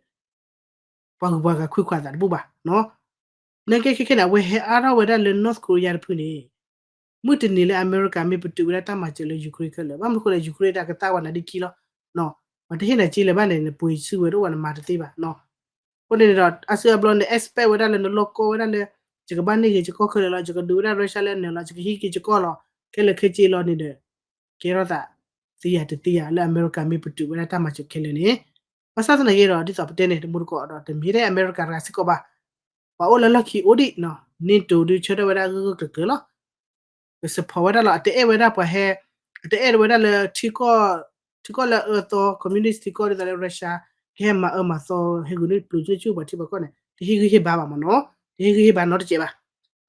ပှၤဂုၤပှၤဂၤခွံခွါသးတဘူၣ်ဘၣ်. နာ်က့ခဲခဲန့ၣ် အဝဲဟဲအါထီၣ်ဝဲဒၣ်လၢ North Korea တဖုန့ၣ် မုၢ်တနံၤလၢအမဲရကၤမ့ၢ်ပတုာ်ဝဲဒၣ်တၢ်မၤစၢၤလၢ Ukraine ခဲလၢာ် ဘၣ်မနုၤအဃိလဲၣ် Ukraine တၢ်ကသၣ်ဝဲနၤဒ်ခံလီၤ. ပှၤတဟ့ၣ်နၤက့လၢၤဘၣ်န့ၣ် နပှ့ၤစုဝဲတအိၣ်ဘၣ် နမၤတသ့ဘၣ်. အဃိန့ၣ်ဒီး အါစုအါဘျီန့ၣ် expect ဝဲဒၣ်လၢနလိၣ်ကီဝဲဒၣ်လၢ ယကဘၣ်န့ၢ်က့ၤယကီၢ်ခဲလၢာ်လီၤ ယကဒုးဝဲဒၣ် Russia လၢအနၢၤလီၤ ယကဟံးက့ၤယကီၢ်လီၤ ခဲလၢာ်ခဲဆ့လီၤန့ၣ်ဒီး ကဲထီၣ်သး သ့ယၤတသ့ယၤလၢအမဲရကၤမ့ၢ်ပတုာ်ဝဲဒၣ်တၢ်မၤစၢၤခဲလၢာ်န့ၣ် ဘၣ်ဆၣ်သနာ်က့ဒီး ဒ်သိးပတဲန့ၣ် တမူတကိးဒီး တမ့ၢ်ထဲအမဲရကၤတဂၤစ့ၢ်ကီးဘၣ်. ပှၤအိၣ်လၢလီၢ်ခံအိၣ်ဒံး NATO ဒုးဆၢထၢၣ်ဝဲဒၣ်ဂၢၢ်ဂၢၢ်ကျၢၤကျၢၤလီၤ. က support ဝဲဒၣ်လီၤ အတအဲၣ်ဝဲဒၣ်ပှၤဟဲ အတအဲၣ်ဝဲဒၣ်လၢ ထံကီၢ်လၢအအၢသီ communist ထံကီၢ်ဒ်သိးလၢ Russia ကဟဲမၤအၢမၤသီ ဟဲဂုာ်န့ၢ်ပျိၤကၠိကၠိပှၤထံပှၤကီၢ်န့ၣ် တဟ့ၣ်ဂံၢ်ဟ့ၣ်ဘါဘၣ်မ့ၢ်နီၤ တဟ့ၣ်ဂံၢ်ဟ့ၣ်ဘါနီတစဲးဘၣ်.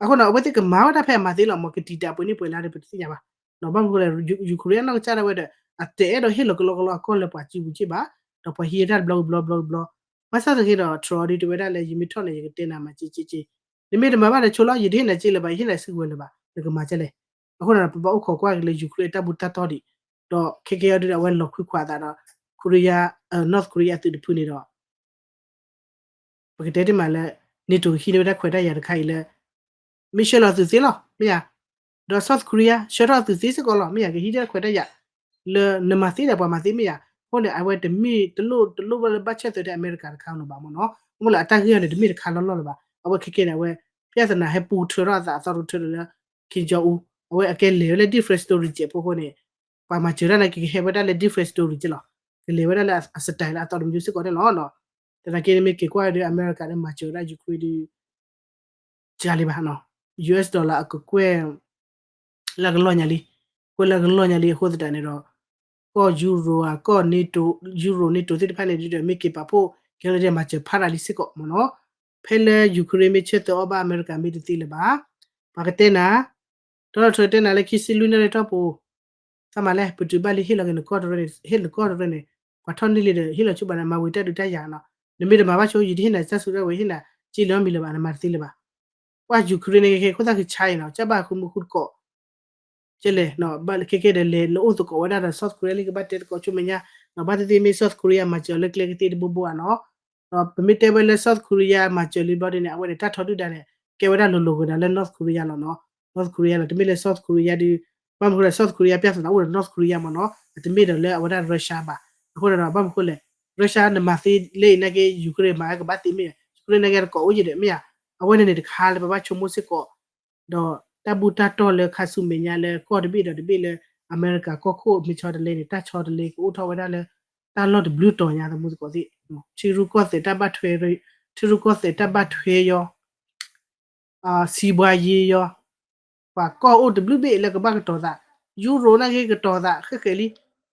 အဃိန့ၣ် အဝဲသ့ၣ်ကမၤဝဲဒၣ်ဖဲအမၤသ့လီၤ မ်ကတံာ်တာ်ပှဲၤနံၣ်ပှဲၤလါဒီးပတသ့ၣ်ညါဘၣ်. ဘၣ်မနုၤအဃိလဲၣ် Ukraine အနီၢ်ကစၢ်ဒၣ်ဝဲဒီး အတအဲၣ်ဒိးဟ့ၣ်လီၤကလီကလီအကီၢ်လၢပှၤစုပူၤက့ၢ်ဘၣ်, ဒီးပှၤဟံးတၢ်တဘျီကဘျီကဘျီကဘျီ. ဘၣ်ဆၣ်သနာ်က့ဒီး Trump ဒုးတဲဝဲဒၣ်လၢ ယမ့ၢ်ထီၣ်န့ၣ် ယကတဲနၤမၤစ့စ့စ့, နမ့ၢ်တမၤဘၣ်ဒီးဆိလီၤ ယတဟ့ၣ်နၤစ့လၢၤဘၣ် ယဟ့ၣ်နၤစုကဝဲၤလၢၤဘၣ် နကမၤဒ်လဲၣ်. အဃိန့ၣ်ဒီး ပဘၣ်အိၣ်ခိးကွၢ်က့ၤလၢ Ukraine အတၢ်ဘူၣ်တၢ်တီဒံး, ဒီးခဲကဲအံၤဒုးဒီး အဝဲလီၤခွံခွါအသးဒီး Korea, North Korea အသုးတဖုန့ၣ်ဒီး ပကတဲတ့ၢ်မးလၢ NATO ကဟံးန့ၢ်ဝဲဒၣ်ခွဲးတၢ်ယာ်တခါအံၤလၢ မ့ၢ်ဆှၢလီၤအသုးသ့လီၤ မ့ၢ်ဧါ, ဒီး South Korea ဆှၢထီၣ်အသုးသ့စ့ၢ်ကီးလီၤ မ့ၢ်ဧါ, ကဟံးန့ၢ်ခွဲးတၢ်ယာ် လၢနမၤသ့ဒီးပှၤမၤသ့မ့ၢ်ဧါ. အဃိန့ၣ် အဝဲတမ့ၢ်တလိၣ်တလိၣ်ဘၣ်လၢဘၣ်ဆၢၣ်သၢဒီးအမဲရကၤတခါလၢၤဘၣ်မ့ၢ်နီၤ. အဃိလၢအတၢ်ဂ့ၢ်အံၤန့ၣ် တမ့ၢ်တခါလီၢ်လီၢ်လၢၤဘၣ်. အဝဲခဲကဲန့ၣ် အဝဲ ဖဲအသနာ်ဟဲပူထၢထီၣ်အသးအသီတထၢလၢ Kim Jong Un အဝဲအကဲလဲၤဝဲလၢ different story စဲးဖိအဃိန့ၣ် ပှၤမၤစၢၤတၢ်န့ၣ် ကဟဲဝဲဒၣ်လၢ different story က့လီၤ. ကလဲၤဝဲဒၣ်လၢအ style လၢအသီတမံၤစ့ၢ်ကီးန့ၣ်လီၤ. သနာ်က့န့ၣ်မ့ၢ်က့ၤကွၢ်ဒီး အမဲရကၤန့ၣ် မၤစၢၤဝဲဒၣ် Ukraine ဒီး ကလံဘၣ်နီၤ, US dollar အကကွဲၢ် လၢကလီၢ်ညါလံ, ကွဲၢ်လၢကလီၢ်ညါလံအဃိသတးန့ၣ်ဒီး ကီၢ် Euro ဧါ, ကီၢ် NATO, Euro NATO သ့ၣ်တဖၣ်န့ၣ်ဒီး မ့ၢ်က့ၤပာ်ဖှိၣ် ကဲလၢဒ်မၤစၢၤဖးဒၣ်လံစ့ၢ်ကီးမ့ၢ်နီၤ. ဖဲလၢ Ukraine မ့ၢ်ဆၢသၢအီၣ်ဘၣ် အမဲရကၤမ့ၢ်တသ့လၢၤဘၣ်. ပှၤကတဲနၤ Donald Trump တဲနၤလၢခံဆံလွံၢ်နၣ်ရံၣ်တီၢ်ပူၤ သးမၤလဲၣ် ပတုာ်ဘၣ်လံ ဟ့ၣ်လီၤက့ၤနကီၢ်တရၢန့ၣ် ဟ့ၣ်နကီၢ်တရၢန့ၣ် ပှၤထီၣ်န့ၢ်လံဒီး ဟ့ၣ်လီၤဆိဘၣ်န့ၣ် မၤဝံၤတၢ်ဒုးတၢ်ယၤနီၤ. နမ့ၢ်တမၤဘၣ်ဆိ ယတဟ့ၣ်နၤတၢ်စုကဝဲၤ ဟ့ၣ်နၤစ့လၢမံၤလၢၤဘၣ် နမၤတသ့လၢၤဘၣ်. ပှၤ Ukraine န့ၣ် ကဲခိၣ်သၣ်ဃံဆါအံၤနီၤ ကၢ်ဘၣ်ဃုမူဃုတကိး ကဲလဲၣ် ဘၣ်ခဲကဲဒီးလဲၤနအိၣ်သကိးဝဲဒၣ်ဒီး South Korea လံကဘၣ်တဲသကိးဆိမဲာ်ညါ ဘၣ်သ့ၣ်သ့ၣ်မ့ၢ် South Korea မၤစၢၤလၢကျဲကသ့တဘိဘိဧါနီၤ. ဒီးပမ့ၢ်တဲဝဲလၢ South Korea မၤစၢၤလံဘျီဒ်န့ၣ် အဝဲန့ၣ်တၢ်ထီဒုၣ်ဒါန့ၣ် ကဲဝဲဒၣ်လိၤလိၤက့ၤဒီးလၢ North Korea လီၤနီၤ. North Korea လီၤ တမ့ၢ်လၢ South Korea ဒုး ဘၣ်မနုၤဃိလဲၣ် South Korea ပြဿနာအိၣ်ဒီး North Korea မ့ၢ်နီၤ အတမ့ၢ်ဒီးလၢအဝဲဒၣ် Russia ဘၣ်. အဃိဒီးဘၣ်မနုၤဃိလဲၣ် Russia နမၤသ့လၢအံၤနာ်က့ Ukraine မၤကဘၣ်သ့မ့ၢ် Ukraine နာ်က့တကိးအိၣ်ယံၤဒီးမ့ၢ်ဧါ. အဝဲန့ၣ်န့ၣ်တခါလၢပဘၣ်ဆိကမိၣ်စ့ၢ်ကီး ဒီးတၢ်ဘူၣ်တၢ်တီၢ်လၢခါဆူမဲာ်ညါလၢကီၢ်တဘ့ၣ်ဒီးတဘ့ၣ်လၢ အမဲရကၤကီၢ်ခိၣ်မ့ၢ်ဆီတလဲန့ၣ် တၢ်ဆီတလဲကအိၣ်ထီၣ်ဝဲဒၣ်လၢ တၢ်လီၢ်တဘျုးတီၤညါသမူသကိးသ့ၣ် ထံရူၢ်ကီၢ်သဲးတၢ်ဘၣ်ထွဲ ထံရူၢ်ကီၢ်သဲးတၢ်ဘၣ်ထွဲယီၤ စံးဘှါယ့ယီၤ ပှၤကီၢ်အိၣ်တဘျုးဘ့ၣ်လၢကဘၣ်ကတီၤသး Euro နာ်က့ကတီၤသးဃဲးဃဲးလံ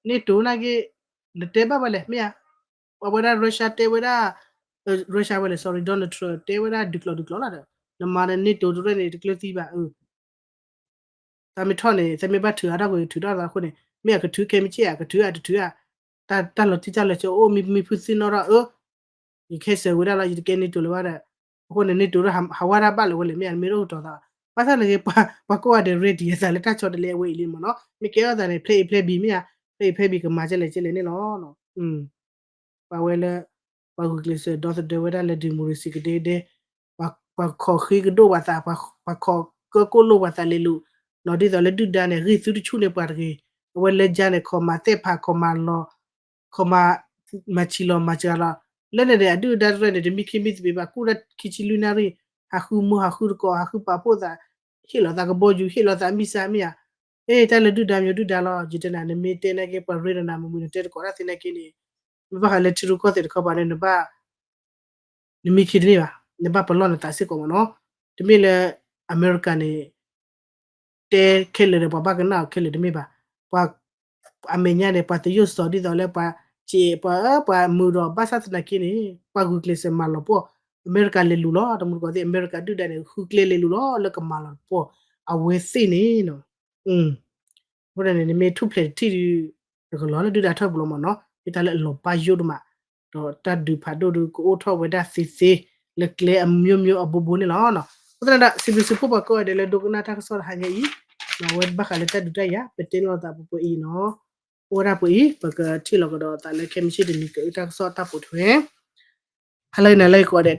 NATO နာ်က့ နတဲဘၣ်ဝဲလဲၣ် မ့ၢ်ဧါ. အဝဲဒၣ် Russia တဲဝဲဒၣ် Russia ဝဲလဲၣ် sorry Donald Trump တဲဝဲဒၣ်ဒုးကျိၤဒုးကျိၤလီၤဒီး နမၤန့ၣ် NATO တရၢန့ၣ် တကျၢၤသံဘၣ် သးမ့ၢ်ထီၣ်န့ၣ် သးမ့ၢ်ဘၣ်ထုးအါထီၣ်ကွံာ်ထုးထီၣ်သးအဃိန့ၣ် မ့ၢ်အကထုးခဲမုၢ်ဆ့ၣ်ဧါ ကထုးအတထုးဧါ တၢ်လီၤတံၢ်တၢ်လီၤဆဲးအိၣ်မံမံဖုသ့ၣ်နီၣ်ထီၣ်အၢ ယခဲစၢၤဝဲဒၣ်လီၤ ယတကဲ NATO လၢၤဘၣ်ဒီး, အဃိန့ၣ် NATO ဟးဝါဒၣ်ဘၣ်လၢၤဝဲလဲၣ် မ့ၢ်ဧါ မ့ၢ်တအိၣ်ကတီၤသး, ဘၣ်ဆၣ်န့ၣ်ဂ့ၤ ပှၤကိးဂၤဒဲး ready အသးလၢတၢ်ဆီတလဲအဝဲအံၤလံမ့ၢ်နီၤ, မ့ၢ်ကဲထီၣ်သးန့ၣ် ဖဲအံၤဖဲဘံၤမ့ၢ်ဧါ, ဖဲအံၤဖဲဘံၤကမၤကဲလဲၣ်ကဲလဲၣ်န့ၣ်လီၤ. ပှၤဝဲလၢ ပှၤဂုာ်ကျဲးစၢးဒီသဒၢဝဲဒၣ်လၢ democracy ကဒဲကဒဲ, ပှၤခိးဃ့ကဒိၣ်ပှၤသး, ပှၤခိးကၢကိၣ်လိာ်ပှၤသးလဲၤလိာ်, နီၤ ဒ်သိးလၢဒုၣ်ဒါန့ၣ် ဂံၢ်သုတဆူၣ်န့ၢ်ပှၤတဂ့ၤ, အဝဲလၢကၠါန့ၣ် ခိးမၤသ့ၣ်ဖး ခိးမၤလီၤ, ခိးမၤ, မၤဆံးလီၤမၤစှၤလီၤ, လၢန့ၣ်န့ၣ် အဒုၣ်အဒါတဖၣ်န့ၣ် တမံခ့မံသပ့ၤဘၣ် ကူၣ်ဒၣ်ခံဆံလွံၢ်နၣ်ရံၣ်, ဟးဃုမူဟးဃုတကိး ဟးဃုပာ်ဖှိၣ်သး, ဟ့ၣ်လီၤသးကဘီယူၤ ဟ့ၣ်လီၤသးမံစၢ်မ့ၢ်ဧါ, အဲ တၢ်လၢဒုၣ်ဒါမ့ၢ်ဒုၣ်ဒါလီၤ ယတဲနၤ နမ့ၢ်တဲနာ်က့ ပှၤရ့နၤ မုာ်မုာ်နတဲတကိးတၢ်သ့နာ်က့န့ၣ်, နဘၣ်ဃးလၢထံရူၢ်ကီၢ်သဲးတခီပၤန့ၣ် နဘၣ် နမံခ့တန့ၢ်ဘၣ်, နဘၣ်ပလီၢ်နသးစ့ၢ်ကီးမ့ၢ်နီၤ, တမ့ၢ်လၢ အမဲရကၤန့ၣ် တဲခဲလၢာ်ဒီး ပှၤဘၣ်ကနၣ်အီၤခဲလၢာ်တမ့ၢ်ဘၣ်, ပှၤ အမဲာ်ညါန့ၣ် ပှၤသယိၣ်စီၤဒ်သိးလၢပှၤ က့ ပှၤ ပှၤမုာ်ဒီး ဘၣ်ဆၣ်သနာ်က့န့ၣ် ပှၤဂုာ်ကျဲးစၢးမၤလီၤပှီၢ်, အမဲရကၤလဲၤလူၤလီၤ တမူတကိးသ့ၣ် အမဲရကၤဒုၣ်ဒါန့ၣ် ဃုကျဲလဲၤလူၤလီၤ လၢကမၤလီၤပှီၢ် အဝဲသ့ၣ်န့ၣ်နီၤ, အဃိန့ၣ် နမ့ၢ်ထူၣ်ဖျဲးတထံၣ်ဒီး နကလီၤလၢဒုၣ်ဒါထီၣ်ပူၤလီၤမ့ၢ်နီၤ, မ့ၢ်တၢ်လၢအလီၤဘၣ်ယိၣ်ဒိၣ်မး, ဒီးတၢ်ဒုးဖးဒိၣ်ဒီး ကအိၣ်ထီၣ်ဝဲဒၣ်သ့သ့ လၢကျဲအမျိုးမျိုးအဘိဘိန့ၣ်လီၤ. အဃိသတးဒီး စံးဘျုးစံးဖှိၣ်ပှၤကိးဂၤဒဲးလၢဒိကနၣ်တၢ်ကစီၣ်တဟါညါအံၤ, အဝဲဘၣ်ဃးလၢတၢ်ဒုးတၢ်ယၤ ပတဲလိာ်သးပှဲၤပှဲၤအံၤနီၤ, အိၣ်ဝဲဒၣ်ပှဲၤအံၤ ပကထံၣ်လီၤကဒီးသးလၢခဲမုၢ်ဆ့ၣ်တနံၤ ကအုၣ်တၢ်ကစီၣ်တၢ်ပိာ်ထွဲ ဟါလၢအဂ့ၤ နၤလၢအဂ့ၤကိးဂၤဒဲး